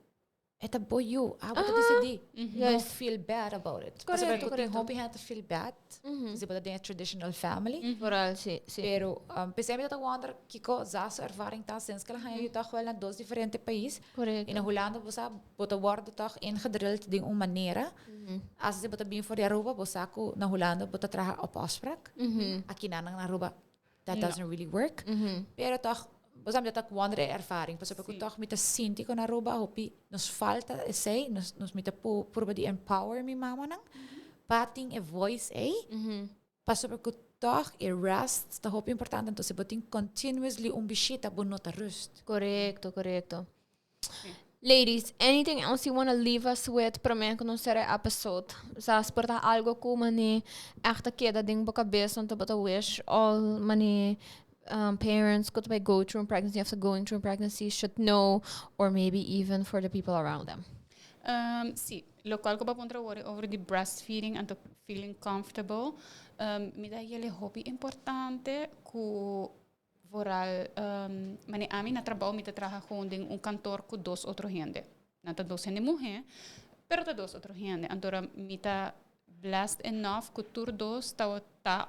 E ta bo yu, abo ta disidí. No feel bad about it. Pasobra ku tin hopi hende ta feel bad, si bo ta den e traditional family. Vooral, si, si. Pero p'esei mi ta ta wonder kiko za su ervaring ta sinds ku el a haña yu tòg wèl na dos diferente pais. Korekto. I na Hulanda bo sa bo ta wòrdu tòg ingedrild den un manera. Asta si bo ta bin for di Aruba bo sa ku na Hulanda bo ta traha op afspraak. Akinan na Aruba that doesn't really work. Pero toch, bo sa mi ta wonder e ervaring, pasobra ku toch mi ta sinti ku na Aruba hopi nos falta esei, nos nos mi ta purba di empower mi mamanan pa tin e voice ei, pasobra ku toch e rest ta hopi importante, entonces bo tin continuously un bishita bo no ta rust. Korekto, korekto. Ladies, anything else you wanna leave us with prome ku nos sera e episode? Sa por ta algo ku mane echt a keda den bo kabes anto bo ta wish all mane. Parents ku ta bai go through a pregnancy of going through a pregnancy should know, or maybe even for the people around them? Si, lokual ku bo a puntra awor over di breastfeeding anto feeling comfortable, mi ta hel e hopi importante ku vooral mane ami na trabou mi ta traha gewoon den un kantor ku dos otro hende. Nan ta dos hende muhé, pero ta dos otro hende. Anto mi ta blessed enough ku tur dos ta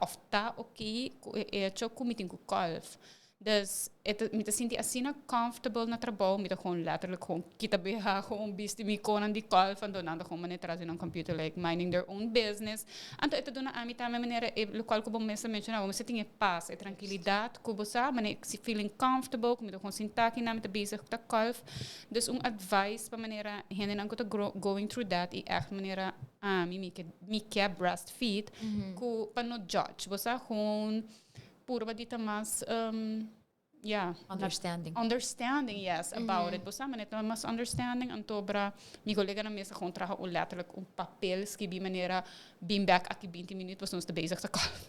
of ta oké ku e echo ku mi tin ku kolf. Dus e ta, mi ta sinti asina comfortable na trabou, mi ta gewoon letterlijk gewoon kita BH, gewoon bisti mi konan di kolf, anto nan ta gewoon manera tras di nan computer like minding their own business. Anto e ta duna ami tambe manera e lokual ku bo mes a menshoná, bo mester tin e pas, e trankilidat ku bo sa, manera feeling comfortable, ku mi ta gewoon sinta aki nan, mi ta bezig ta kolf. Dus un advice pa manera hendenan ku ta going through that i echt manera ami mi ke mi ke breastfeed ku pa no judge. Bo sa gewoon purba di ta mas ya. Understanding. Understanding, yes, about it. Bo sa manera ta mas understanding anto bra mi koleganan mester gewoon traha un letterlijk un papel skibi manera bin bek aki 20 minuut pasobra nos ta bezig ta kolf.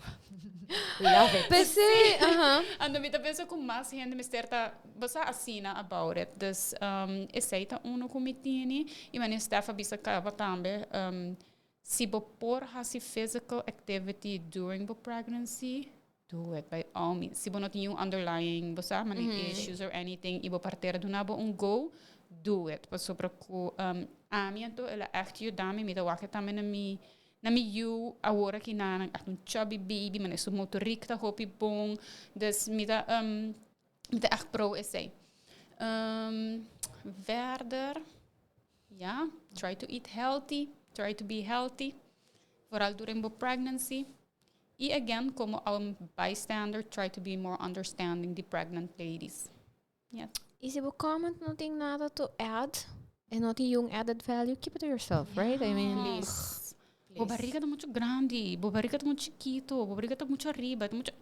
We love it. P'esei, aha. Anto mi ta pensa ku mas hende mester ta bo sa asina about it. Dus esei ta uno ku mi tini. I wanneer Stef a bisa kaba tambe, si bo por hasi physical activity during bo pregnancy, do it by all means. Si bo no tin un underlying, bo sa, mane issues or anything, i bo partera duna bo un go, do it. Pasobra ku ami anto el a echt yuda mi, mi ta wak tambe na mi na mi yu awor aki nan echt un chubby baby, mane su motoriek ta hopi bon. Dus mi ta echt pro esei. Verder, ja, try to eat healthy, try to be healthy, vooral during bo pregnancy. I again, komo un bystander, try to be more understanding di pregnant ladies. Yes. I si bo comment no tin nada to add e no tin yung added value, keep it to yourself, right? I mean, Please. Bo barriga ta mucho grandi, bo barriga ta mucho chikito, bo barriga ta mucho ariba, ta mucho.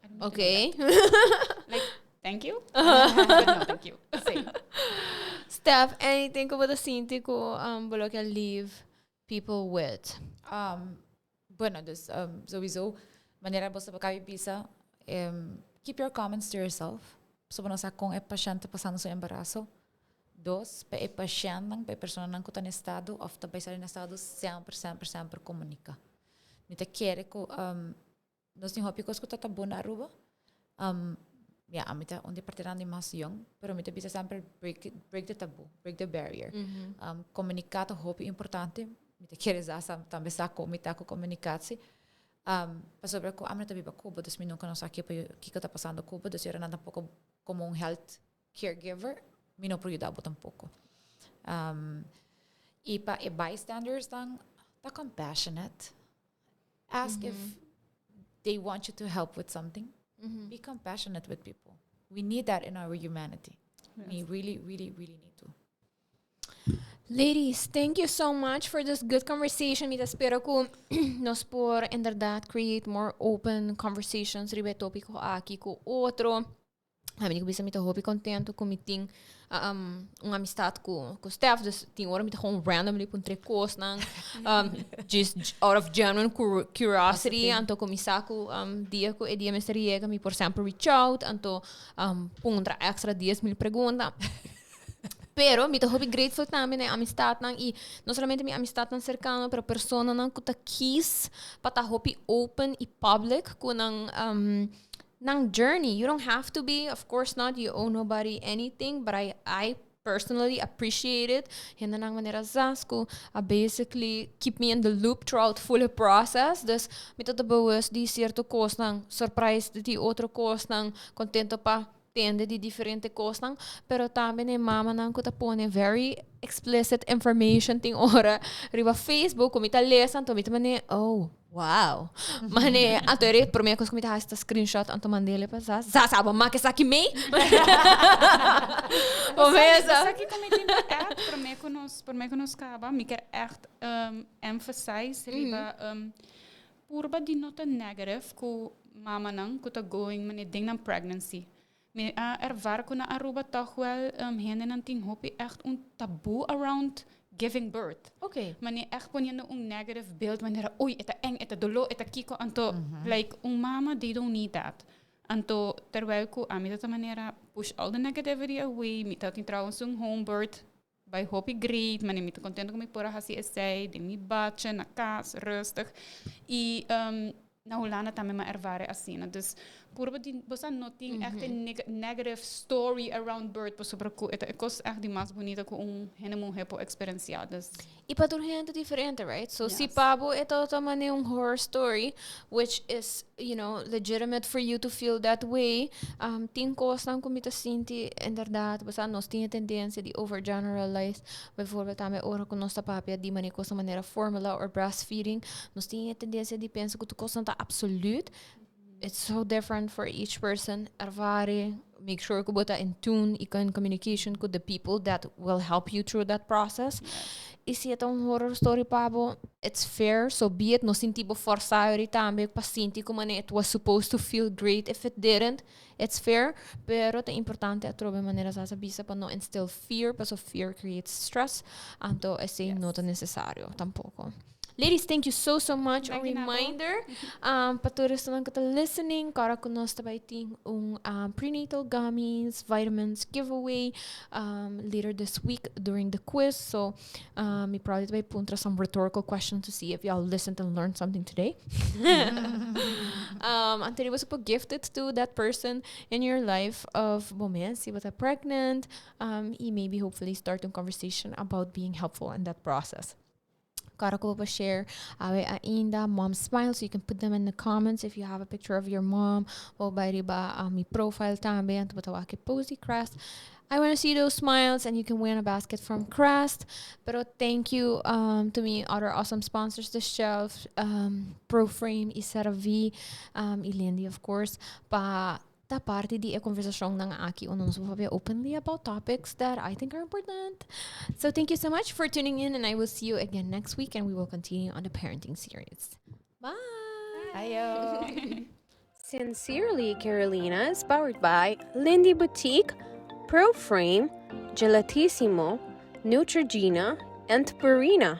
I don't need to know Okay. that. Like, thank you. But no, thank you. Sí. Steph, anything ku bo ta sinti ku bo lo ke leave people with? Bueno, dus sowieso, manera bo sa kabi bisa, keep your comments to yourself. So bo no sa kon e pashent ta pasando su embaraso. Dos, pa e pashentnan, pa e personanan ku ta na estado of ta bai sali na estado, semper, semper, semper komunika. Mi ta kere ku nos tin hopi kos ku ta tabú na Aruba. Ya, ami ta un di partinan di mas yong, pero mi ta bisa semper break, break the taboo, break the barrier. Komunika ta hopi importante. Mi ta kere sa tambe sa kon mi ta ku komunikasi. Pasobra ku ami no ta biba Cuba, dus mi nunka no sa kiko ta pasando Cuba, dus yora nan tampoko komo un health caregiver, mi no por yuda bo tampoko. I pa e bystanders dan, ta compassionate. Ask if they want you to help with something. Be compassionate with people. We need that in our humanity. We really, really, really need to. Ladies, thank you so much for this good conversation. Mi ta spera ku nos por inderdaad create more open conversations riba e tópiko aki ku otro. Ami ku bisa mi ta hopi contento ku mi tin un amistad ku Steph. Dus tin ora mi ta gewoon randomly puntra kosnan. Just out of genuine curiosity. Anto ku mi sa ku dia ku e dia mester yega mi por semper reach out. Anto puntra extra 10,000 pregunta. Pero mi ta hopi grateful tambe na e amistadnan i no solamente mi amistadnan cercano pero personanan ku ta kies pa ta hopi open i public ku nan nan journey. You don't have to be, of course not, you owe nobody anything, but I personally appreciate it. Hendenan manera Zas ku a basically keep me in the loop throughout full e process. Dus mi ta ta bewust di cierto kosnan, surprised di otro kosnan, contento pa tende di diferente kosnan, pero tambe na e mamanan ku ta pone very explicit information tin ora riba Facebook ku mi ta lesa anto mi ta mane oh wow mane anto e prome kos ku mi ta hasi ta screenshot anto mand'e pa Zas, Zas abo make esaki mei? Bo sa kiko mi tin pa add prome ku nos kaba? Mi kier echt emphasize riba purba di no ta negative ku mamanan ku ta going mane den nan pregnancy. Mi a ervaar ku na Aruba toch wel hendenan tin hopi echt un taboe around giving birth. Mane echt poniendo un negative beeld manera, oei, e ta eng, e ta doló, e ta kiko, anto like un mama, they don't need that. Anto terwijl ku ami ta manera push all the negativity away, mi ta tin trouwens un home birth bai hopi great, mane mi ta contento ku mi por a hasi esei den mi badje na kas rustig i na Hulanda tambe mi a ervara asina. Dus purba di bo sa no tin echt e negative story around birth pasobra ku e ta e kos echt di mas bunita ku un hende muhe por eksperensiá. Dus. I pa tur hende diferente, right? So si pa bo e tabata manera un horror story, which is, legitimate for you to feel that way, tin kosnan ku mi ta sinti inderdaad, bo sa nos tin e tendensia di overgeneralize, bijvoorbeeld tambe ora ku nos ta papia di manera kos manera formula or breastfeeding, nos tin e tendensia di pensa ku tur kosnan ta absoluut. It's so different for each person. Ervare, make sure ku bo ta in tune i in communication ku the people that will help you through that process. I si e ta un horror story pa bo, it's fair, so be it. No sinti bo forsá yori tambe pa sinti ku manera it was supposed to feel great if it didn't. It's fair, pero ta importante atrobe manera sa sa bisa pa no instill fear, paso fear creates stress. Anto esei no ta necesario tampoco. Ladies, thank you so, so much. Un Danki na bo. Reminder pa tur esnan ku ta listening, kora ku nos ta bai tin un prenatal gummies, vitamins giveaway later this week during the quiz. So mi probably ta bai puntra some rhetorical questions to see if y'all listened and learned something today. Anto bo por gift it to that person in your life of bo mes, si bo ta pregnant, y maybe hopefully start a conversation about being helpful in that process. Kòrda ku bo share awe ainda mom smile, so you can put them in the comments if you have a picture of your mom o bai riba mi profile tambe, anto bo ta wak e post di Crest. I want to see those smiles, and you can win a basket from Crest. Pero thank you to mi other awesome sponsors, The Shelf, ProFrame y CeraVe, y Lindy, of course, pa ta parti di e konversashonnan aki unda nos por openly about topics that I think are important. So thank you so much for tuning in, and I will see you again next week, and we will continue on the parenting series. Bye. Ayo. Sincerely Carolina is powered by Lindy Boutique, ProFrame, Gelatissimo, Neutrogena, and Purina.